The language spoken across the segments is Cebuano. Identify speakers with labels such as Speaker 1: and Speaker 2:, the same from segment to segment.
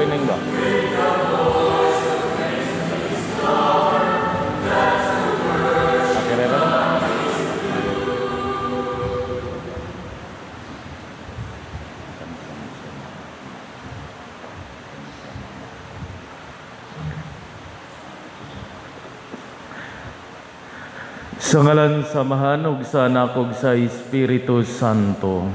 Speaker 1: Opening ba? Akhirnya na. Sa ngalan sa Amahan ug sa Anak ug sa Espiritu Santo.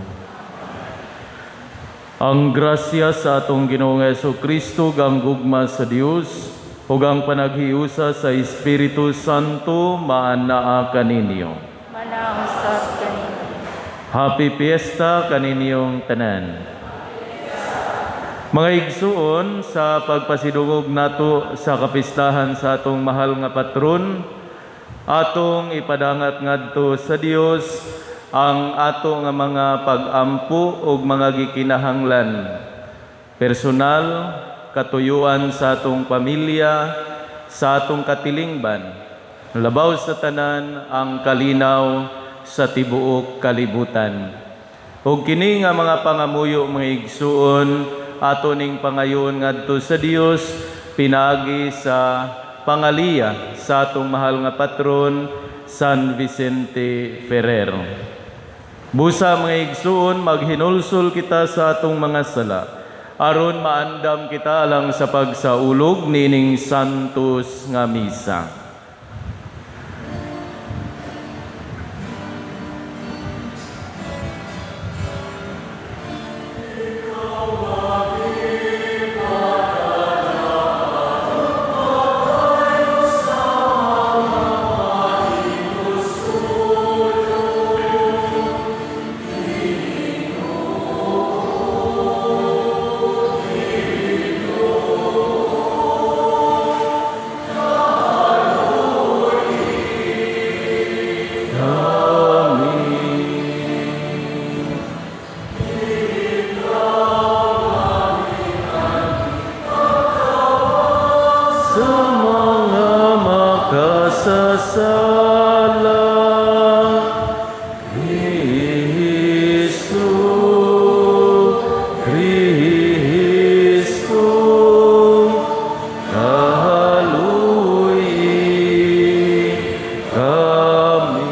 Speaker 1: Ang grasya sa atong Ginoong Kristo, ang gugma sa Dios ug ang panaghiusa sa Espiritu Santo maanaa kaninyo.
Speaker 2: Manausap kaninyo.
Speaker 1: Happy Fiesta kaninyong tanan. Mga igsuon, sa pagpasidungog nato sa kapistahan sa atong mahal nga patron, atong ipadangat ngadto sa Dios ang ato nga mga pag-ampo ug mga gikinahanglan personal, katuyuan sa atong pamilya, sa atong katilingban, labaw sa tanan ang kalinaw sa tibuok kalibutan. Ug kini nga mga pangamuyo, mga igsuon, ato ning pangayon ngadto sa Dios pinaagi sa pangaliya sa atong mahal nga patron, San Vicente Ferrer. Busa, mga igsuon, maghinulsol kita sa atong mga sala aron maandam kita alang sa pagsaulog nining santos nga misa. Amen. Sa mga makasasala, Kristo, Kristo, kaluy kami.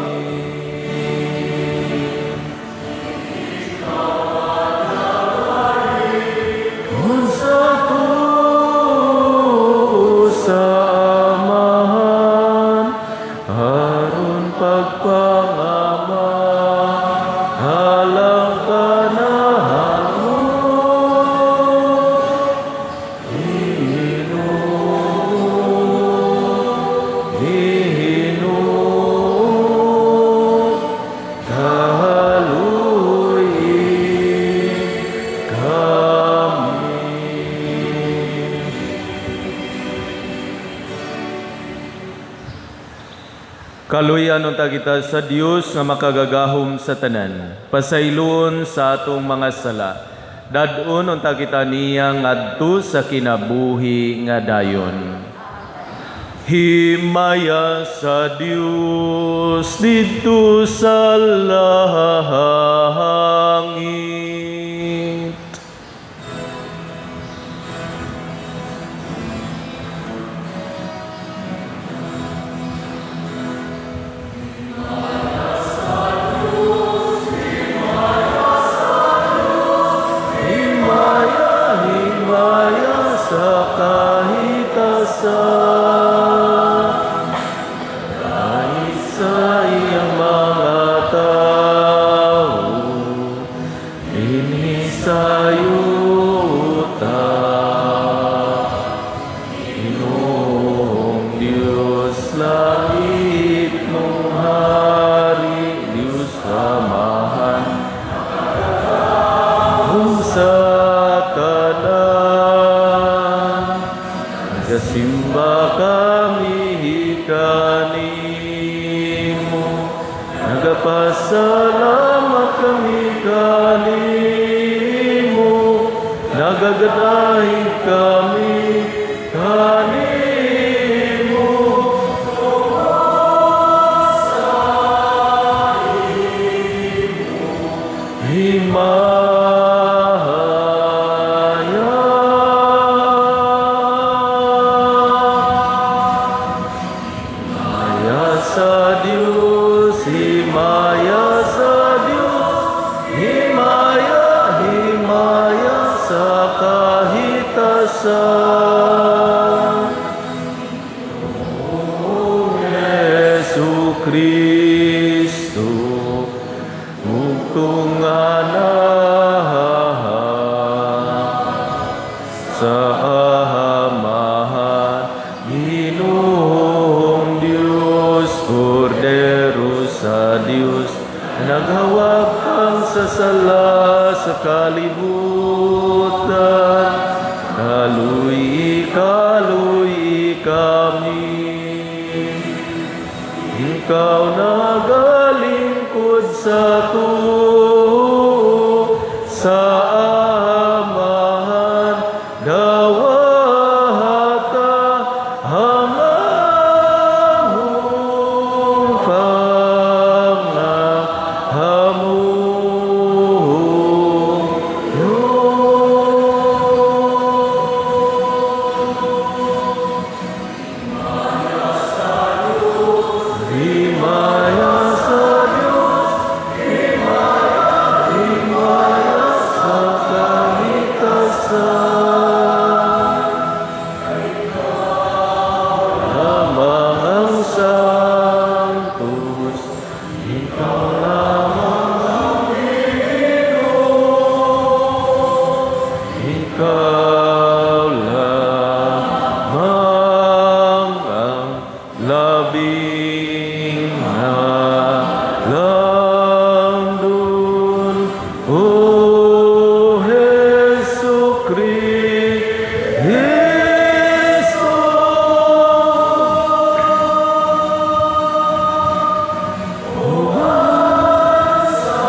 Speaker 1: Sa sa Amahan, aron pagpangama, halang kanahamo. Ginoo, Ginoo, kaluy kami. Kaluyan unta kita sa Dios nga makagagahom sa tanan. Pasayloon sa atong mga sala. Dad-on unta kita niya ngadto sa kinabuhi nga dayon. Himaya sa Dios didto sa langit. Himaya, himaya sa kahitasan. Kahit sa iyang mga tao, dinhi sa yuta. Ginoong Diyos, langit mong hari, Diyos Amahan, kung sa tanan, nagasimba kami kanimo, nagapasalamat kami kanimo, nagagadahig kami kanimo. Himaya. sa Jesu Kristo, bugtong anaa sa Amahan, Ginoong Dios, Kordero sa Dios, naghawak sa sala sa kalibutan, kaluy, kaluy kami. Ikaw nagalingkod sa tuo sa Amahan, dawata ang among pangamuyo. Himaya sa Diyos, himaya sa kaligtasan. Lamang ang Santos, ikaw lamang ang Ginoo, ikaw lamang ang labing halangdon. O Jesu Cristo. Uban sa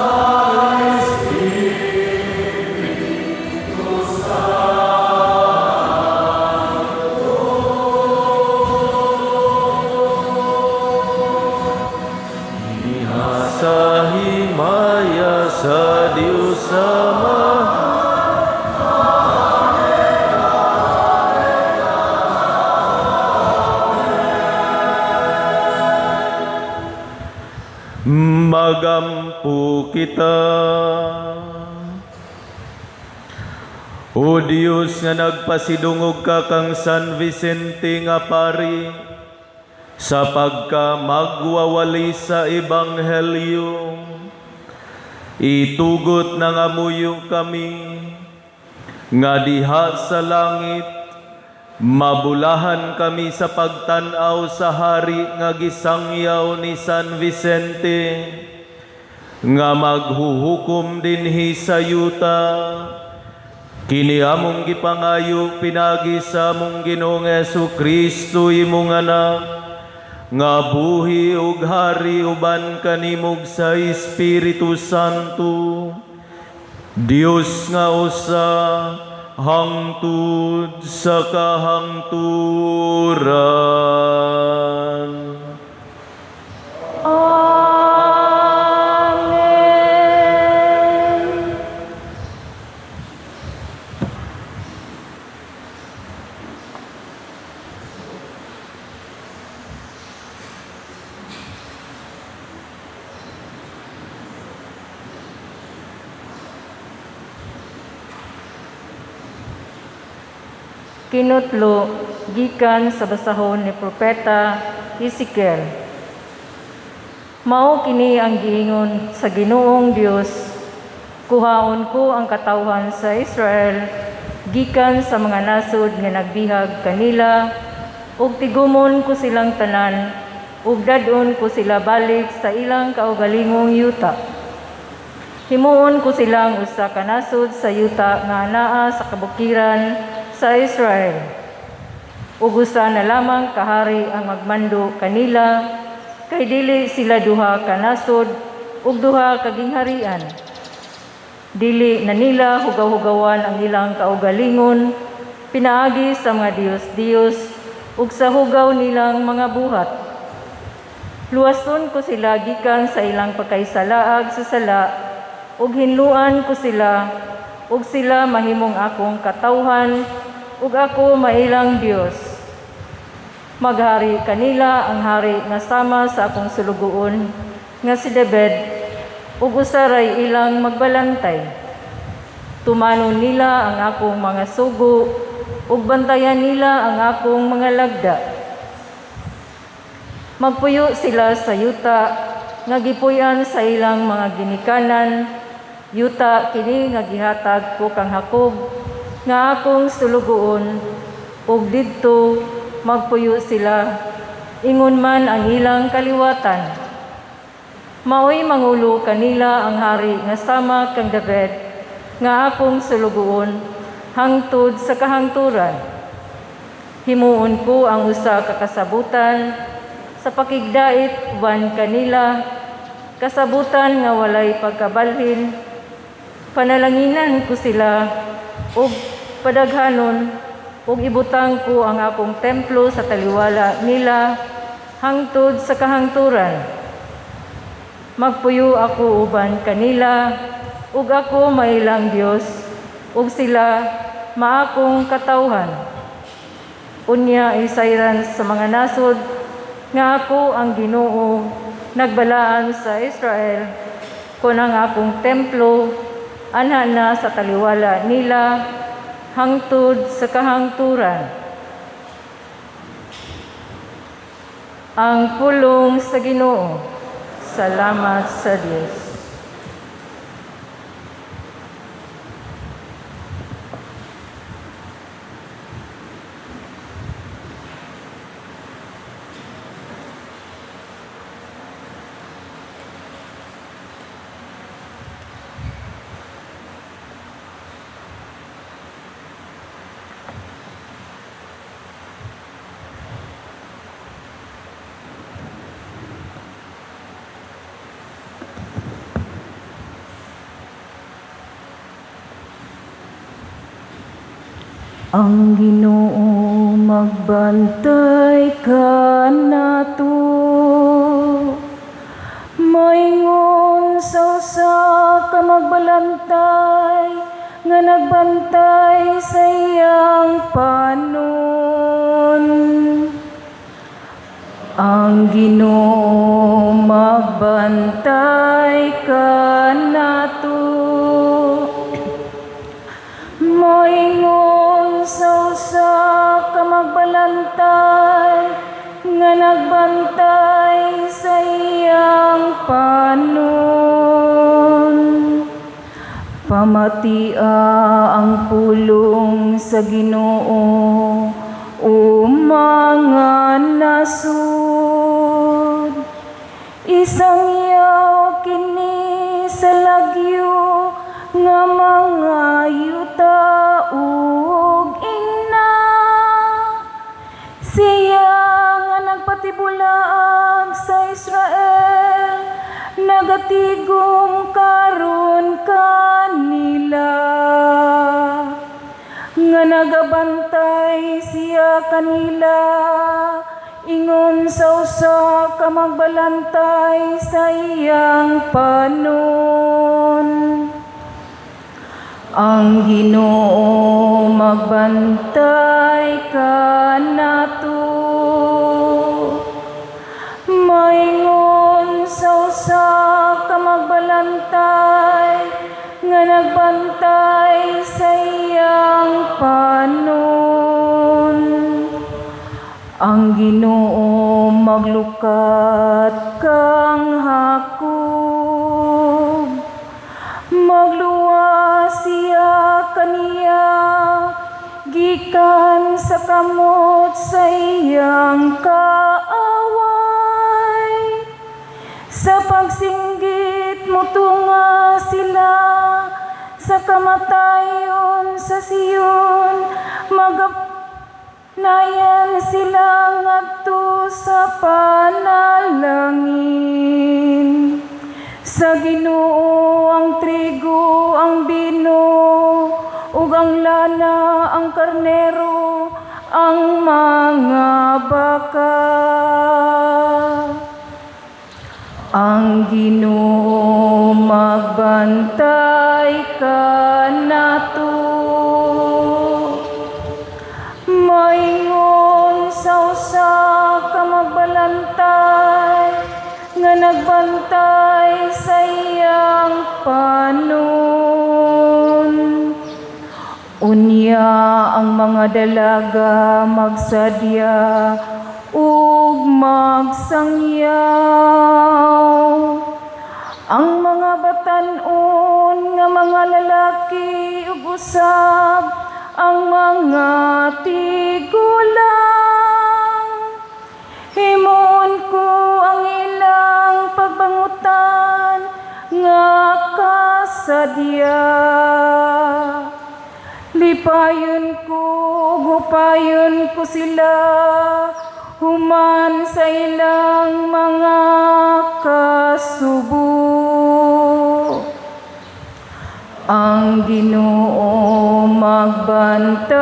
Speaker 1: Espiritu Santo. Diha sa himaya sa Dios Ama. Magampo kita. O Dios nga nagpasidungog ka kang San Vicente nga pari sa pagka magwawali sa Ebanghelyo, itugot nga amuyo kami nga diha sa langit mabulahan kami sa pagtan-aw sa hari nga gisangyaw ni San Vicente nga maghuhukom dinhi sa yuta. Kini among gipangayo pinagi sa among Ginoong Kristo, imong Anak, nga buhi ug hari uban kanimo ug sa Espiritu Santo, Dios nga usa, hangtod sa kahangturan.
Speaker 2: Amen. Kinutlo gikan sa basahon ni Propeta Ezekiel. Mao kini ang giingon sa Ginoong Dios: kuhaon ko ang katawhan sa Israel gikan sa mga nasod nga nagbihag kanila, ug tigumon ko silang tanan, ug dad-on ko sila balik sa ilang kaugalingong yuta. Himuon ko silang usa ka nasod sa yuta nga anaa sa kabukiran sa Israel. Ug usa na lamang kahari ang magmando kanila, kay dili sila duha ka nasod ug duha ka gingharian. Dili na nila hugaw-hugawan ang ilang kaugalingon pinaagi sa mga diyos-diyos ug sa hugaw nilang mga buhat. Luwason ko sila gikan sa ilang pagkaisalaag sa sala, ug hinluan ko sila, ug sila mahimong akong katawhan, ug ako mailang Dios. Maghari kanila ang hari nga sama sa akong sulugoon nga si David, ug usaray ilang magbalantay. Tumanon nila ang akong mga sugo, ug bantayan nila ang akong mga lagda. Magpuyo sila sa yuta nga gipuy-an sa ilang mga ginikanan, yuta kini nga gihatag ko kang Jacob nga akong sulugoon, ug didto magpuyo sila, ingon man ang ilang kaliwatan. Maoy mangulo kanila ang hari nga sama kang David nga akong sulugoon hangtod sa kahangturan. Himuon ko ang usa ka kasabutan sa pakigdait uban kanila, kasabutan nga walay pagkabalhin. Panalanginan ko sila ug padaghanon, ug ibutang ko ang akong templo sa taliwala nila hangtod sa kahangturan. Magpuyo ako uban kanila, ug ako mailang Dios, ug sila maakong katawhan. Unya isayran sa mga nasod nga ako ang Ginoo nagbalaan sa Israel, kun ang akong templo anha na sa taliwala nila hangtod sa kahangturan. Ang pulong sa Ginoo. Salamat sa Dios.
Speaker 3: Ang Ginoo magbantay kanato, maingon sa usa ka magbalantay nga nagbantay sa iyang panon. Ang Ginoo magbantay kanato, maingon sa usa ka magbalantay nga nagbantay sa iyang panon. Pamatia ang pulong sa Ginoo, o mga nasod. Isangyaw kini sa lagyo nga mga yuta ug ingna. Siya nga nagpatibulaag sa Israel, nagatigom karon kanila. Nga nagabantay siya kanila, ingon sa usa ka magbalantay sa iyang panon. Ang Ginoo magbantay kanato, maingon sa usa ka magbalantay nga nagbantay sa iyang panon. Ang Ginoo maglukat kang Jacob, magluwas siya kaniya gikan sa kamot sa iyang kaaway. Sa pagsinggit mutunga sila sa kamatayon sa Sion, magapnayan sila ngadto sa panalangin. Sa Ginoo ang trigo, ang bino, ug ang lana, ang karnero, ang mga baka. Ang Ginoo magbantay kanato, maingon sa usa ka magbalantay nga nagbantay sa iyang panon. Unya nga ang mga dalaga magsadya ug magsangyaw. Ang mga batan-on nga mga lalaki ug usab ang mga tigulang. Himuon ko ang ilang pagbangutan nga kasadya. Lipayon ko, hupayon ko sila, human sa ilang mga kasubo. Ang Ginoo magbantay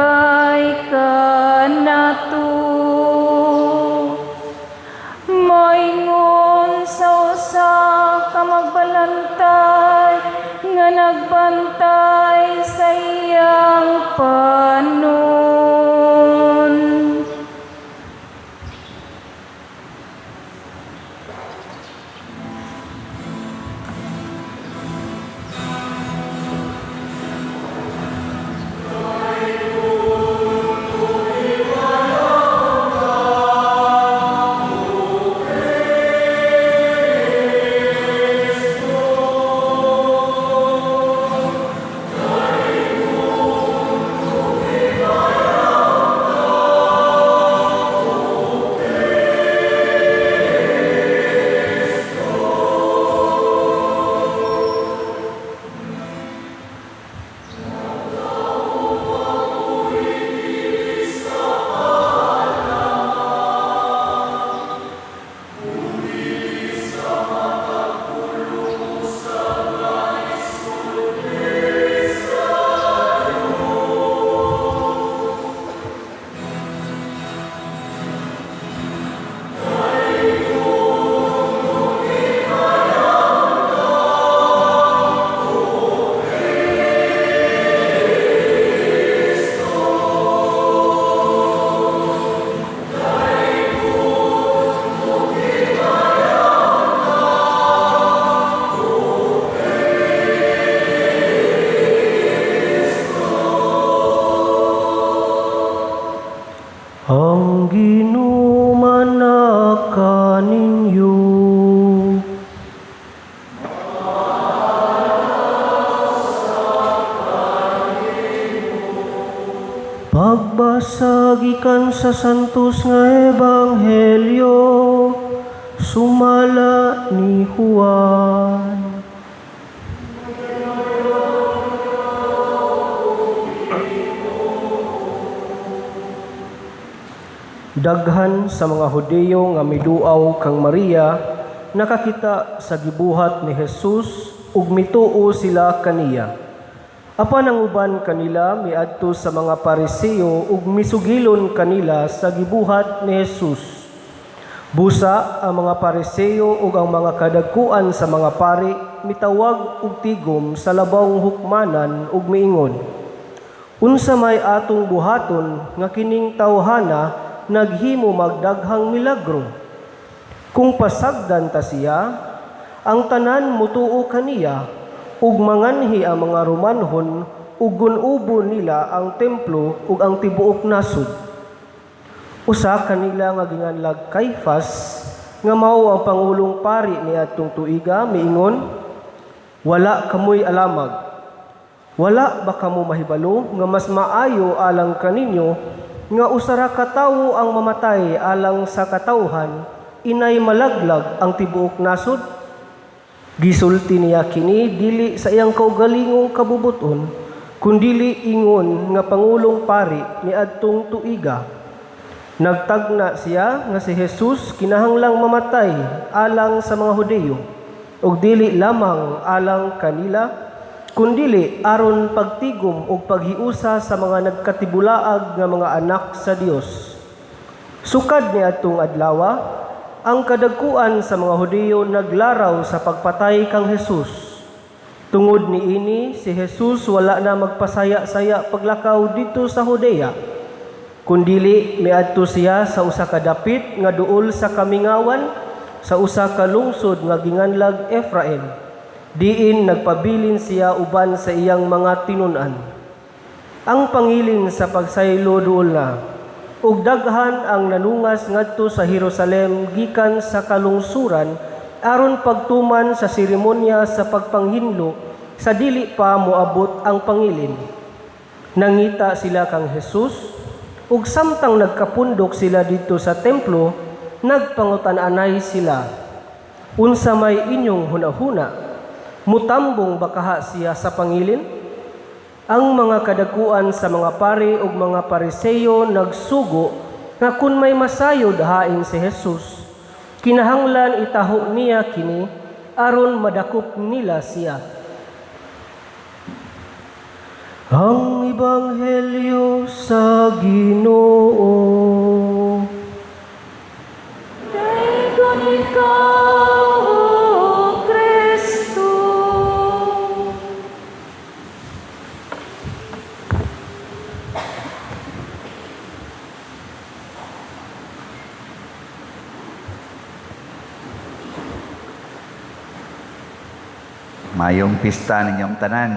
Speaker 3: kanato. Maingon sa usa ka magbalantay nga nagbantay sa iyang panon.
Speaker 4: Ang Ginoo manaka ninyo. Pagbasa gikan sa Santos nga Ebanghelyo sumala ni Juan. Daghan sa mga Hudiyo nga miduaw kang Maria nakakita sa gibuhat ni Jesus ug mituo sila kaniya. Apan ang uban kanila miadto sa mga Pariseo ug misugilon kanila sa gibuhat ni Jesus. Busa ang mga Pariseo ug ang mga kadagkuan sa mga pari mitawag og tigom sa labawng hukmanan ug miingon, "Unsa may atong buhaton nga kining tawhana naghimo magdaghang milagro? Kung pasagdan ta siya, ang tanan mutuo kaniya, ug manganhi ang mga Romanhon ug gunubo nila ang templo ug ang tibuok nasod." Usa kanila nga ginganlag Kaifas, nga mao ang pangulong pari niadtong tuiga, miingon, "Wala kamoy alamag. Wala ba kamo mahibalo nga mas maayo alang kaninyo nga usara ka tawo ang mamatay alang sa katawhan, inay malaglag ang tibuok nasod?" Gisulti niya kini dili sa iyang kaugalingong kabubuton, kundili ingon nga pangulong pari niadtong tuiga. Nagtagna siya nga si Jesus kinahanglang mamatay alang sa mga Hudiyo, ug dili lamang alang kanila, kundili aron pagtigom ug paghiusa sa mga nagkatibulaag nga mga anak sa Dios. Sukad niadtong adlawa, ang kadagkuan sa mga Hudiyo naglaraw sa pagpatay kang Jesus. Tungod niini, si Jesus wala na magpasaya-saya paglakaw dito sa Judea, kundili miadto siya sa usa ka dapit nga duol sa kamingawan, sa usa ka lungsod nga ginganlag Efraim. Diin nagpabilin siya uban sa iyang mga tinun-an. Ang pangilin sa pagsaylo duol na, ug daghan ang nanungas ngadto sa Jerusalem gikan sa kalungsuran aron pagtuman sa seremonya sa pagpanghinlo sa dili pa moabot ang pangilin. Nangita sila kang Jesus, ug samtang nagkapundok sila didto sa templo, nagpangutan-anay sila, "Unsa may inyong hunahuna? Mutambong ba kaha siya sa pangilin?" Ang mga kadakuan sa mga pari ug mga Pariseyo nagsugo nga kun may masayod hain si Jesus, kinahanglan itaho niya kini aron madakop nila siya. Ang Ebanghelyo sa Ginoo.
Speaker 3: Dayon ikaw, O Kristo.
Speaker 5: Mayong pista ninyong tanan.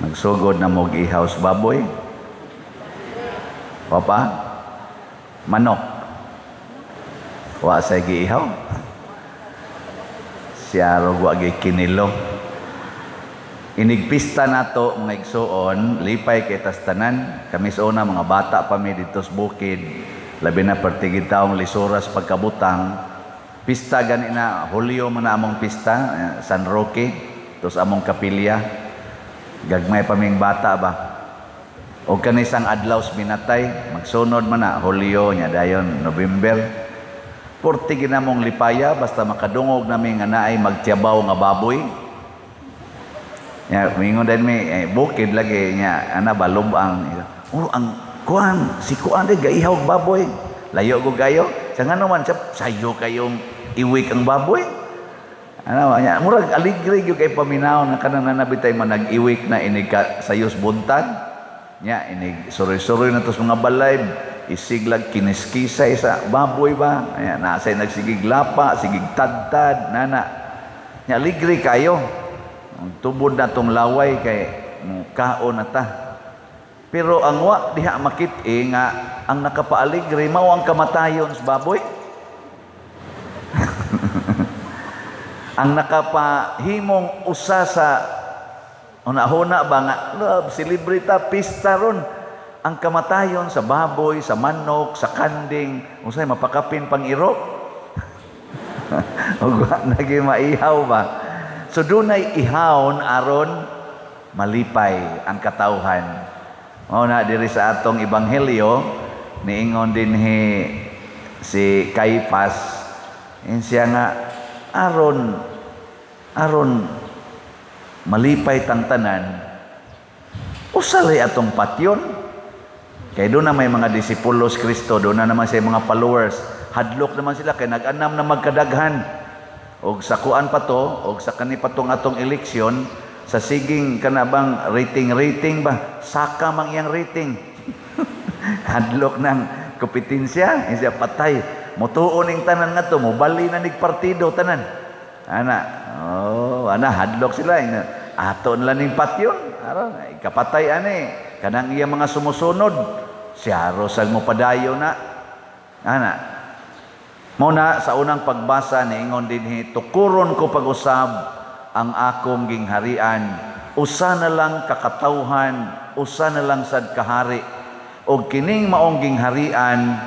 Speaker 5: Nagsugod na mo ihaw sa baboy. Papa? Manok. Wa sa giihaw. Siya rog wa kinilo. Inigpista nato mga igsuon, lipay kay tas tanan. Kami sa una mga bata pa mi dito sa bukid. Labi na pertigid taong lisuras pagkabutang. Pista gani na, Hulyo man na among pista, San Roque, tos among kapilya. Gagmay pa ming bata ba. O kanisang adlaw sa minatay, magsunod man na, Hulyo, nya dayon, November. Porti ginamong lipaya, basta makadungog nami nga naay magtiyabaw nga baboy. Nya, mingon din mi, bukid lagi, nya, ana ba, lubang. Oh, ang kuan, si kuan din, gaihaw baboy. Layo ko kayo. Sa nga naman, sayo kayong iwik ang baboy. Ano, nya, murag aligre gyud kay paminaw na kanang nanabitay man nag-iwik na inig ka sayos buntag. Nya, inig suroy-suroy na tos mga balay, isiglag kiniskisay sa baboy ba. Nya, nasa nagsigig lapa, sigig tadtad, nana. Nya, aligre kayo. Tubod na tong laway kay kaon na ta. Pero ang wa diha makit-i nga ang nakapaaligre mao ang kamatayon sa baboy. Ang nakapahimong usa sa una-huna ba nga love celebrita pista ron ang kamatayon sa baboy, sa manok, sa kanding, usay mapakapin pang iro. Ug wa nagi maihaw ba. So dunay ihawon aron malipay ang katawhan. Mao na diri sa atong ebanghelyo niingon dinhi si Caiphas, siya nga aron malipay tang tanan, usalay atong patyon. Kay doon na may mga disipulos Kristo, doon na naman siya mga followers. Hadlok naman sila kay nag-anam na magkadaghan. Og sa kuan pa to, og sa kani pa tong atong eleksyon, sa siging kanabang rating ba, saka mang iyang rating. Hadlok ng kompetensya, siya patay. Mutuon ning tanan nga to, mobali na nig partido tanan. Ana, oh, ana hadlok sila. Ato nila ning patyon. Aron, ikapatay ani kanang iya mga sumusunod. Siya rosag mo padayo na. Ana. Mo na sa unang pagbasa niingon dinhi, tukuron ko pag-usab ang akong gingharian. Usa na lang kakatawhan, usa na lang sad kahari. Og kining maong gingharian,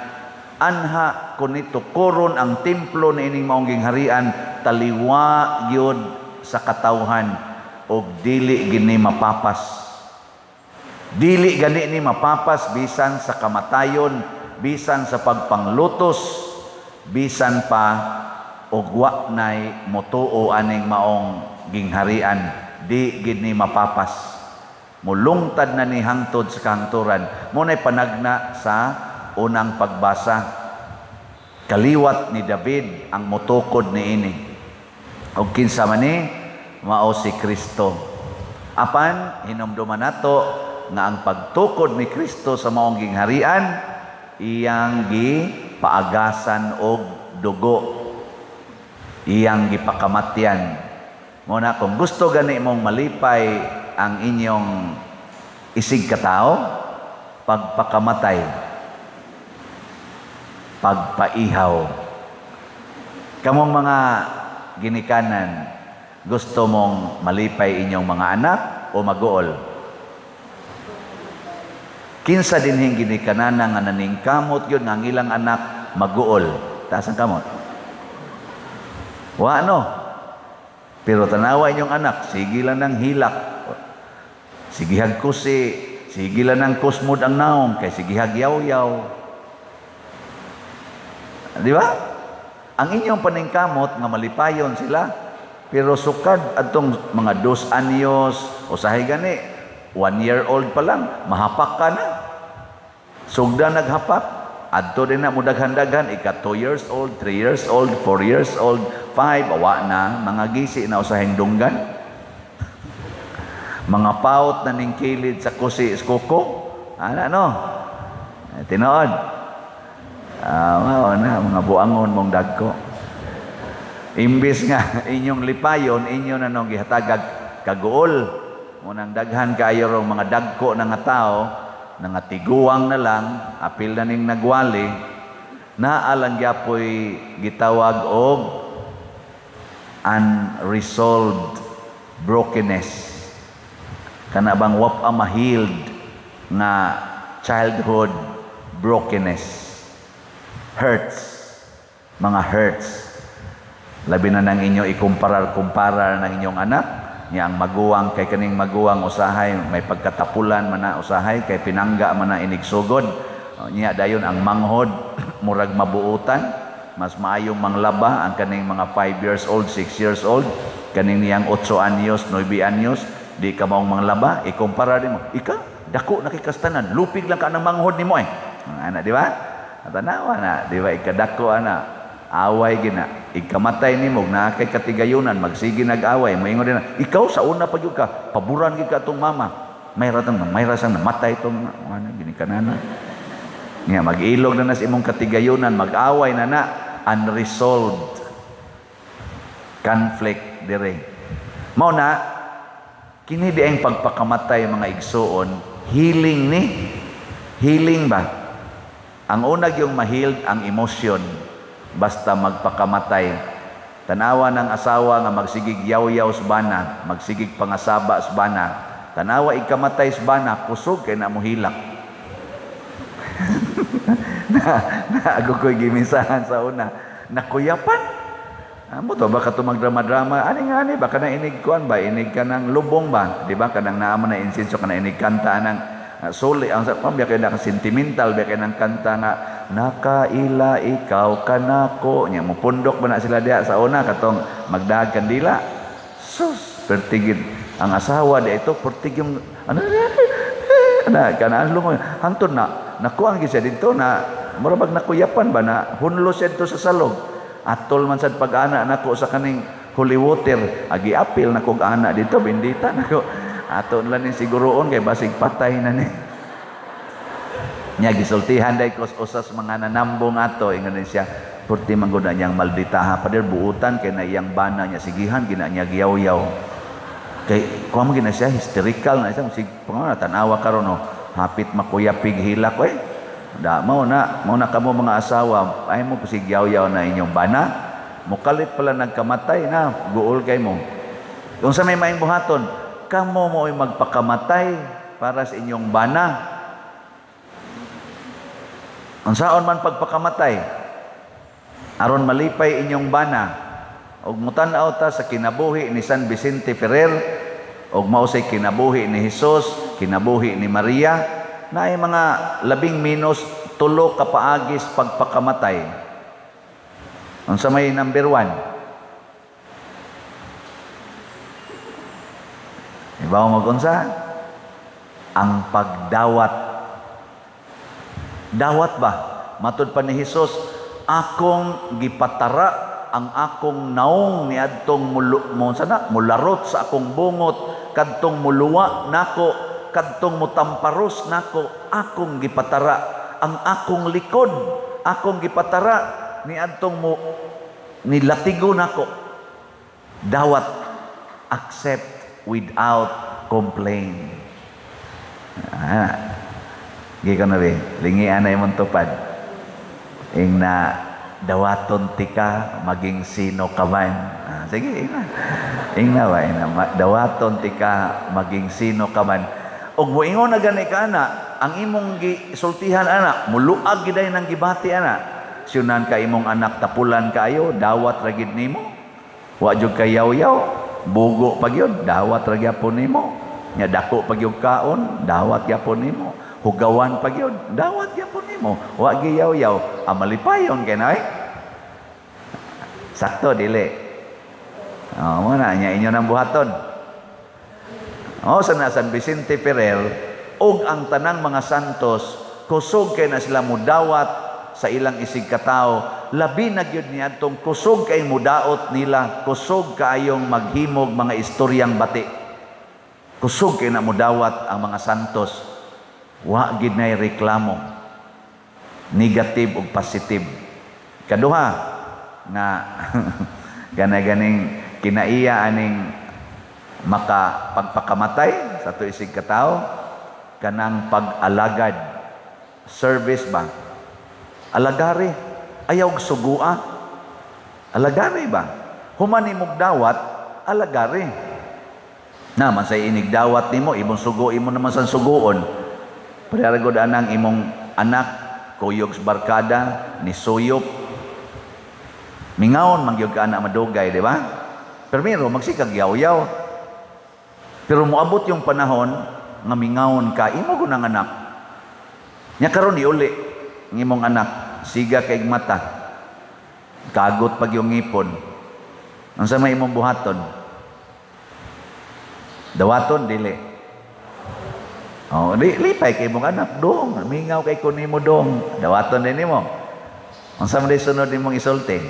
Speaker 5: anha kuni tukuron ang templo niining maong gingharian, taliwa gyud sa katawhan og dili gini mapapas. Dili gani ni mapapas bisan sa kamatayon, bisan sa pagpanglutos, bisan pa og wa nay motuo aning maong gingharian, di gid ni mapapas. Mulungtad na ni hangtod sa kahangturan. Mo nay panagna sa unang pagbasa. Kaliwat ni David ang motukod niini. Og kinsa man ni mao si Kristo. Apan hinumduman nato nga ang pagtukod ni Kristo sa maong gingharian iyang gipaagasan og dugo, iyang gipakamatyan. Mo na kung gusto gani mong malipay ang inyong isig katao? Pagpakamatay, pagpaihaw. Kamong mga ginikanan, gusto mong malipay inyong mga anak o maguol? Kinsa dinhing ginikanan nga naningkamot yun nga ang ilang anak maguol? Taas ang kamot. Wa no. Pero tanawa inyong anak, sige lang ng hilak. Sigihag kusi, sige lang ng kusmod ang naong, kay sigihag yaw-yaw. Di ba? Ang inyong paningkamot nga malipayon sila, pero sukad atong mga 2 anyos, usahay gani, 1 year old pa lang, mahapak ka na. Sugda naghapak, adto din na mudaghan-daghan, ika 2 years old, 3 years old, 4 years old, 5, awa na, mga gisi na usahing dunggan. Mga paut na ning kilid sa kusi kuko. Ana no? Tinuod. Mao na, mga buangon mong dagko. Imbis nga inyong lipayon, inyo na nung gihatagag kaguol. Munang daghan kayo rong mga dagko na nga tao, na nga tiguang na lang, apil na ning nagwali, naalang gyapoy gitawag og unresolved brokenness. Kana bang wap a ma-healed nga childhood brokenness. Hurts. Mga hurts. Labi na nang inyo ikumparar-kumparar ng inyong anak, niya ang maguwang kay kaning maguwang usahay may pagkatapulan man na usahay kay pinangga man na inigsugod. Niya dayon ang manghod murag mabuutan, mas maayong manglaba ang kaning mga 5 years old, 6 years old, kaning niyang 8 anyos, 9 anyos, di ka maong manglaba, ikumpara nimo. Ika, dako na kay kastanan, lupig lang ka ng manghod nimo eh. Ana, di ba? Tanawa na, di ba? Ikadako ana, away gina. Ikamatay nimo na kay katigayunan, magsige nag-away, moingon din na, ikaw sa una pa gyud ka, paboran gyud ka atong mama. May ratang may rasang namatay itong ano ginikanana. Nya mag-ilog na na sa imong katigayunan, mag-away na na, unresolved conflict dire. Mao na kini di ang pagpakamatay mga igsuon, healing ni. Healing ba? Ang una yung ma-healed ang emosyon basta magpakamatay. Tanawa ng asawa nga magsigig yaw-yaw sa bana, magsigig pangasaba sa bana. Tanawa ikamatay sa bana, kusog kay na mohilak. Na ako ko'y gimisahan sa una. Nakuyapan. Amo to baka to magdrama-drama. Ani nga ani baka na inig kuan ba, inig ka ng lubong ba, di ba? Kanang naamo na insinso kana inig kanta nang suli ang sa pambiya kay naka sentimental biya kay nang kanta nga nakaila ikaw kanako nya mupundok ba na sila diha sa una katong magdahag kandila. Sus, pertigid ang asawa di ito pertig yung ano na kanaan lungoy hantod na nakuan gyud siya didto na mura bag nakuyapan ba na hunlo siya didto sa salog. Atol man sad pag-ana nako sa kaning holy water, agi apil na kog ana dito bendita nako. Ato lang ni siguroon kay basig patay na ni. Nya gisultihan dai kos usas mga nanambong ato ingon ni siya, purti man gud na niyang malditaha pader buutan kay na iyang bana niya sigihan gina niya giyaw-yaw. Kay kuha man gina siya hysterical na siya sig pangana tan-awa karon no, hapit makuyapig hilak oy. Da mao na kamo mga asawa, ay mo pasig yaw-yaw na inyong bana. Mukalit pala nagkamatay na, guol kay mo. Kung sa may maing buhaton, kamo mo'y magpakamatay para sa inyong bana. Unsaon man pagpakamatay, aron malipay inyong bana, og mutan-aw ta sa kinabuhi ni San Vicente Ferrer, og mao say kinabuhi ni Hesus, kinabuhi ni Maria, na ay mga 12 ka paagis pagpakamatay. Unsa may number 1? Ibaw magunsa? Ang pagdawat. Dawat ba? Matud pa ni Hesus, akong gipatara ang akong naong niadtong mularot sa akong bungot, kadtong muluwa nako, kadtong mutamparos nako, akong gipatara ang akong likod, akong gipatara niadtong mo nilatigo nako. Dawat, accept without Mag-complain. Ah, gikan na rin, lingian na imong tupad. Ing na dawaton tika maging sino ka man. Ah, sige, ing na. Ing na ba, ing na. Dawaton tika maging sino ka man. Og moingon na gani ka ana, ang imong gisultihan ana, muluag giday nang gibati ana. Siyunan ka imong anak tapulan kaayo, dawat ra gid nimo. Wa jud kay yaw-yaw, bugo pa gyud, dawat ra gyapon nimo. Nya dako pa gyud kaon, dawat gyapon nimo. Hugawan pa gyud, dawat gyapon nimo. Wa giyaw-yaw, malipayon kay na eh. Sakto dili. Oh, mo na nya inyo nang buhaton. Oh, sa na San Vicente Ferrer ug ang tanang mga santos, kusog kay na sila mudawat sa ilang isig katawo, labi na gyud niadtong kusog kay mudaot nila, kusog kaayong maghimog mga istoryang bati. Kusog kay na mudawat ang mga santos. Wa gid nay reklamo. Negative ug positive. Kaduha nga gana-ganing kinaiya aning maka pagpakamatay sa ato isig katawo, kanang pag-alagad, service ba, alagari, ayaw og sugua, alagari ba, human imong dawat, alagari naman sa inig dawat nimo, imong sugo, imo naman sa suguon. Pareha gud anang imong anak kuyog sa barkada ni suyop, mingaon man gyud ka ana madugay, di ba? Pero magsikag yaw-yaw. Pero moabot yung panahon nga mingaon ka, imo gud ang anak. Nya karon iuli ang imong anak, siga kay mata. Kagot pag yung ngipon. Unsa may imong buhaton? Dawaton dili. Oh, di lipay kay imong anak dong, mingaw kay ko nimo dong. Dawaton din nimo. Unsa man sunod nimong isulti?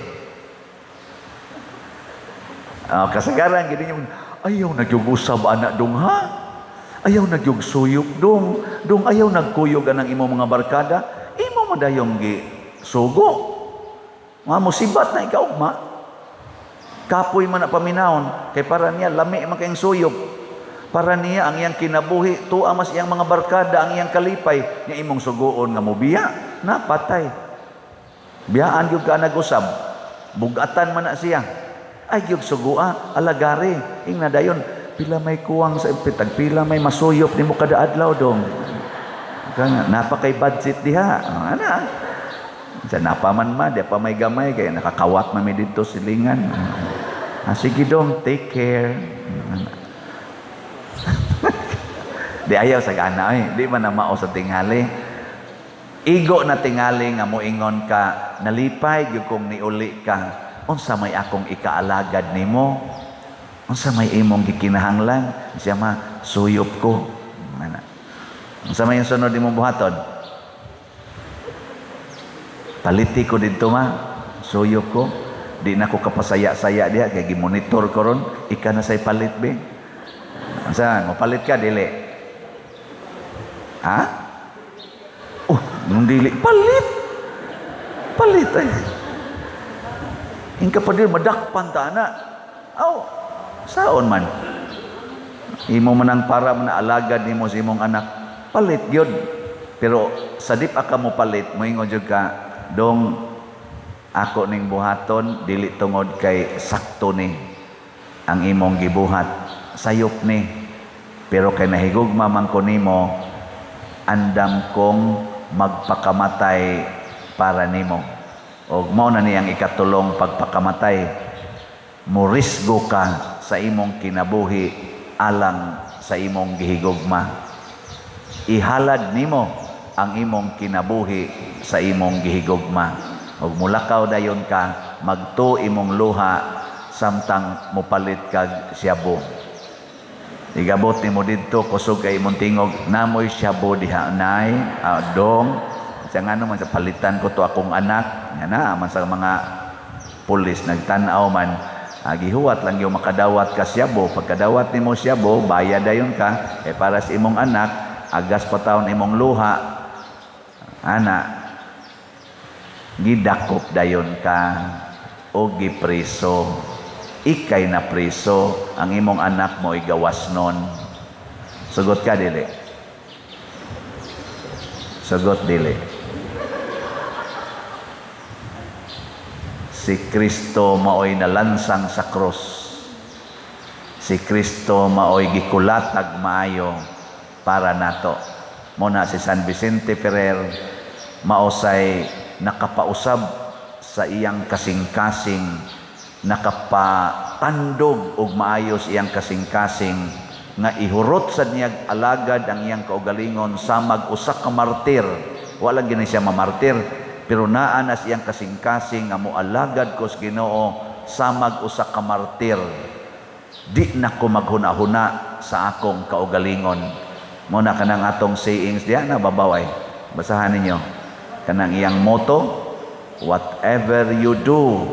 Speaker 5: Oh, kasagaran gid ninyo, ayaw nagyug usab anak dong ha. Ayaw nagyug suyop dong. Dong ayaw nagkuyog anang imong mga barkada. Imo man dayong gi sugo. Mga musibat na ikaw ma. Kapoy man na paminawon kay para niya lami man kayong suyop. Para niya ang iyang kinabuhi, tuwa mas iyang mga barkada, ang iyang kalipay, niya imong sugoon nga mobiya, na patay. Biyaan gyud ka nag-usab. Bugatan man na siya. Ay gyud sugua, alagari. Ing na dayon, pila may kuwang sa ipitag, pila may masuyop nimo kada adlaw dong. Kana napakay budget diha. Oh, ana. Sa napaman ma, di pa may gamay kay nakakawat man mi didto silingan. Ah, sige dong, take care. Di ayaw sa gana eh. Di man na mao sa tingali. Igo na tingali nga moingon ka, nalipay gyud kong niuli ka. Unsa may akong ikaalagad nimo? Unsa may imong gikinahanglan? Siya ma, suyop ko. Ana. Unsa may sunod imong buhaton? Paliti ko didto ma, suyop ko. Di na ko kapasaya-saya diha kay gimonitor ko ron, ika na say palit be. Unsa, mopalit ka dili? Ha? Oh, nung dili palit. Palit ay. Ingka pa din madakpan ta ana. Aw, saon man. Imo man ang para man alagad nimo sa imong anak. Palit gyud. Pero sa di pa ka mo palit, moingon jud ka, dong ako ning buhaton dili tungod kay sakto ni ang imong gibuhat, sayop ni. Pero kay nahigugma man ko nimo, andam kong magpakamatay para nimo. Og mao na niyang ikatulong pagpakamatay. Morisgo ka sa imong kinabuhi alang sa imong gihigugma. Ihalad nimo ang imong kinabuhi sa imong gihigugma. Og mulakaw dayon ka, magto imong luha samtang mopalit kag siyabo. Igabot nimo didto kusog kay imong tingog, namoy siyabo diha nay, dong. Siya nga naman sa palitan ko to akong anak. Nga na man sa mga pulis nagtan-aw man, gihuwat lang yung makadawat ka siyabo. Pagkadawat nimo siyabo, bayad dayon ka kay para sa imong anak, agas pa taon imong luha. Ana, gidakop dayon ka o gipreso. Ikay na preso, ang imong anak mo igawas nun. Sugot ka dili. Sugot dili. Si Kristo maoy nalansang sa krus. Si Kristo maoy gikulatag maayo para nato. Mo na si San Vicente Ferrer maosay nakapausab sa iyang kasing-kasing, nakapatandog og maayos iyang kasing-kasing nga ihurot sad niya alagad ang iyang kaugalingon samag usa ka martir. Wala gini siya mamartir, pero naa na siyang kasing-kasing nga moalagad ko sa Ginoo samag usa ka martir. Di na ko maghuna-huna sa akong kaugalingon. Mo na kanang atong sayings diha na babaway. Basahan ninyo. Kanang iyang motto, whatever you do,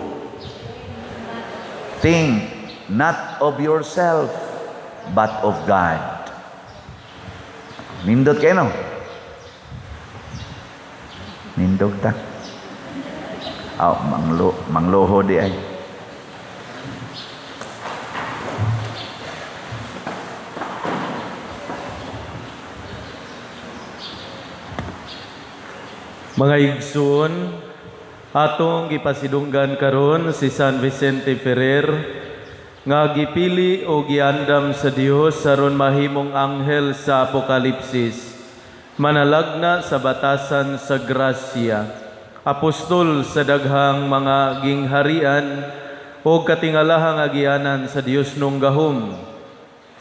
Speaker 5: think not of yourself, but of God. Nindot kayo, no? Nindog ta. Aw, mangluho di ay.
Speaker 1: Mga igsoon, atong gipasidunggan karon si San Vicente Ferrer nga gipili o giandam sa Dios aron mahimong anghel sa Apokalipsis, manalagna sa batasan sa grasya, apostol sa daghang mga gingharian o katingalahang agianan sa Dios nung gahom.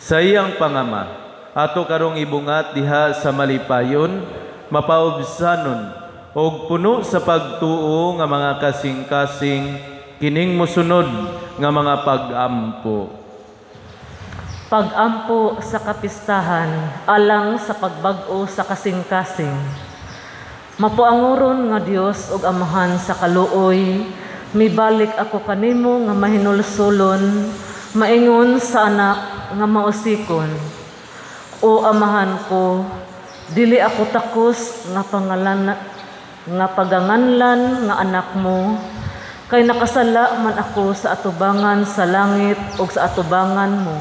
Speaker 1: Sa iyang pangama, ato karong ibungat diha sa malipayon, mapaubsanon og puno sa pagtuo nga mga kasing-kasing kining mosunod nga mga pag-ampo.
Speaker 6: Pag-ampo sa kapistahan alang sa pagbag-o sa kasing-kasing. Mapuanguron nga Dios ug Amahan sa kaluoy, mibalik ako kanimo nga mahinulsulon, maingon sa anak nga mausikon. O Amahan ko, dili ako takos nga pangalan nga paganganlan nga anak mo, kay nakasala man ako sa atubangan sa langit ug sa atubangan mo.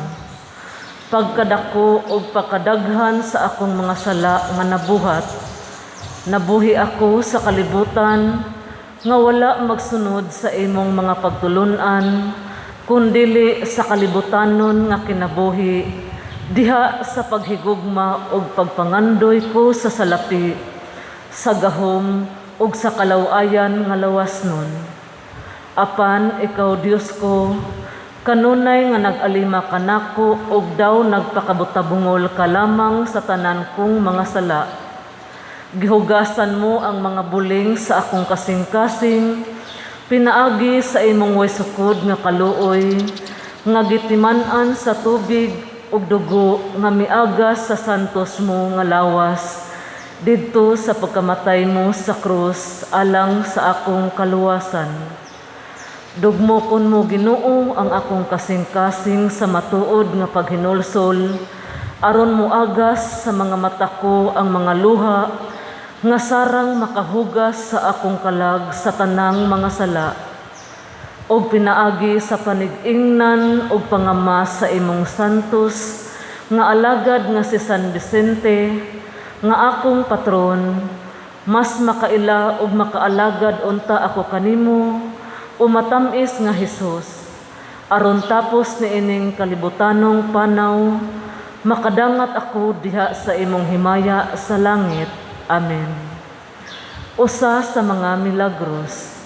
Speaker 6: Pagkadako ug pagkadaghan sa akong mga sala nga nabuhat, nabuhi ako sa kalibutan nga wala magsunod sa imong mga pagtulun-an, kundili sa kalibutanon nga kinabuhi, diha sa paghigugma ug pagpangandoy ko sa salapi, sa gahom ug sa kalawayan nga lawas nun. Apan ikaw, Dios ko, kanunay nga nag-alima kanako ug daw nagpakabutabungol ka lamang sa tanan kong mga sala. Gihugasan mo ang mga buling sa akong kasing-kasing, pinaagi sa imong way sukod nga kaluoy, nga gitiman-an sa tubig ug dugo nga miagas sa santos mo nga lawas, didto sa pagkamatay mo sa krus alang sa akong kaluwasan. Dugmokon mo, Ginoo, ang akong kasing-kasing sa matuod nga paghinulsol, aron moagas sa mga mata ko ang mga luha nga sarang makahugas sa akong kalag sa tanang mga sala. Og pinaagi sa panig-ingnan og pangama sa imong santos nga alagad nga si San Vicente, nga akong patron, mas makaila ug makaalagad unta ako kanimo, o matamis nga Hesus, aron tapos niining kalibutanong panaw, makadangat ako diha sa imong himaya sa langit. Amen. Usa sa mga milagros.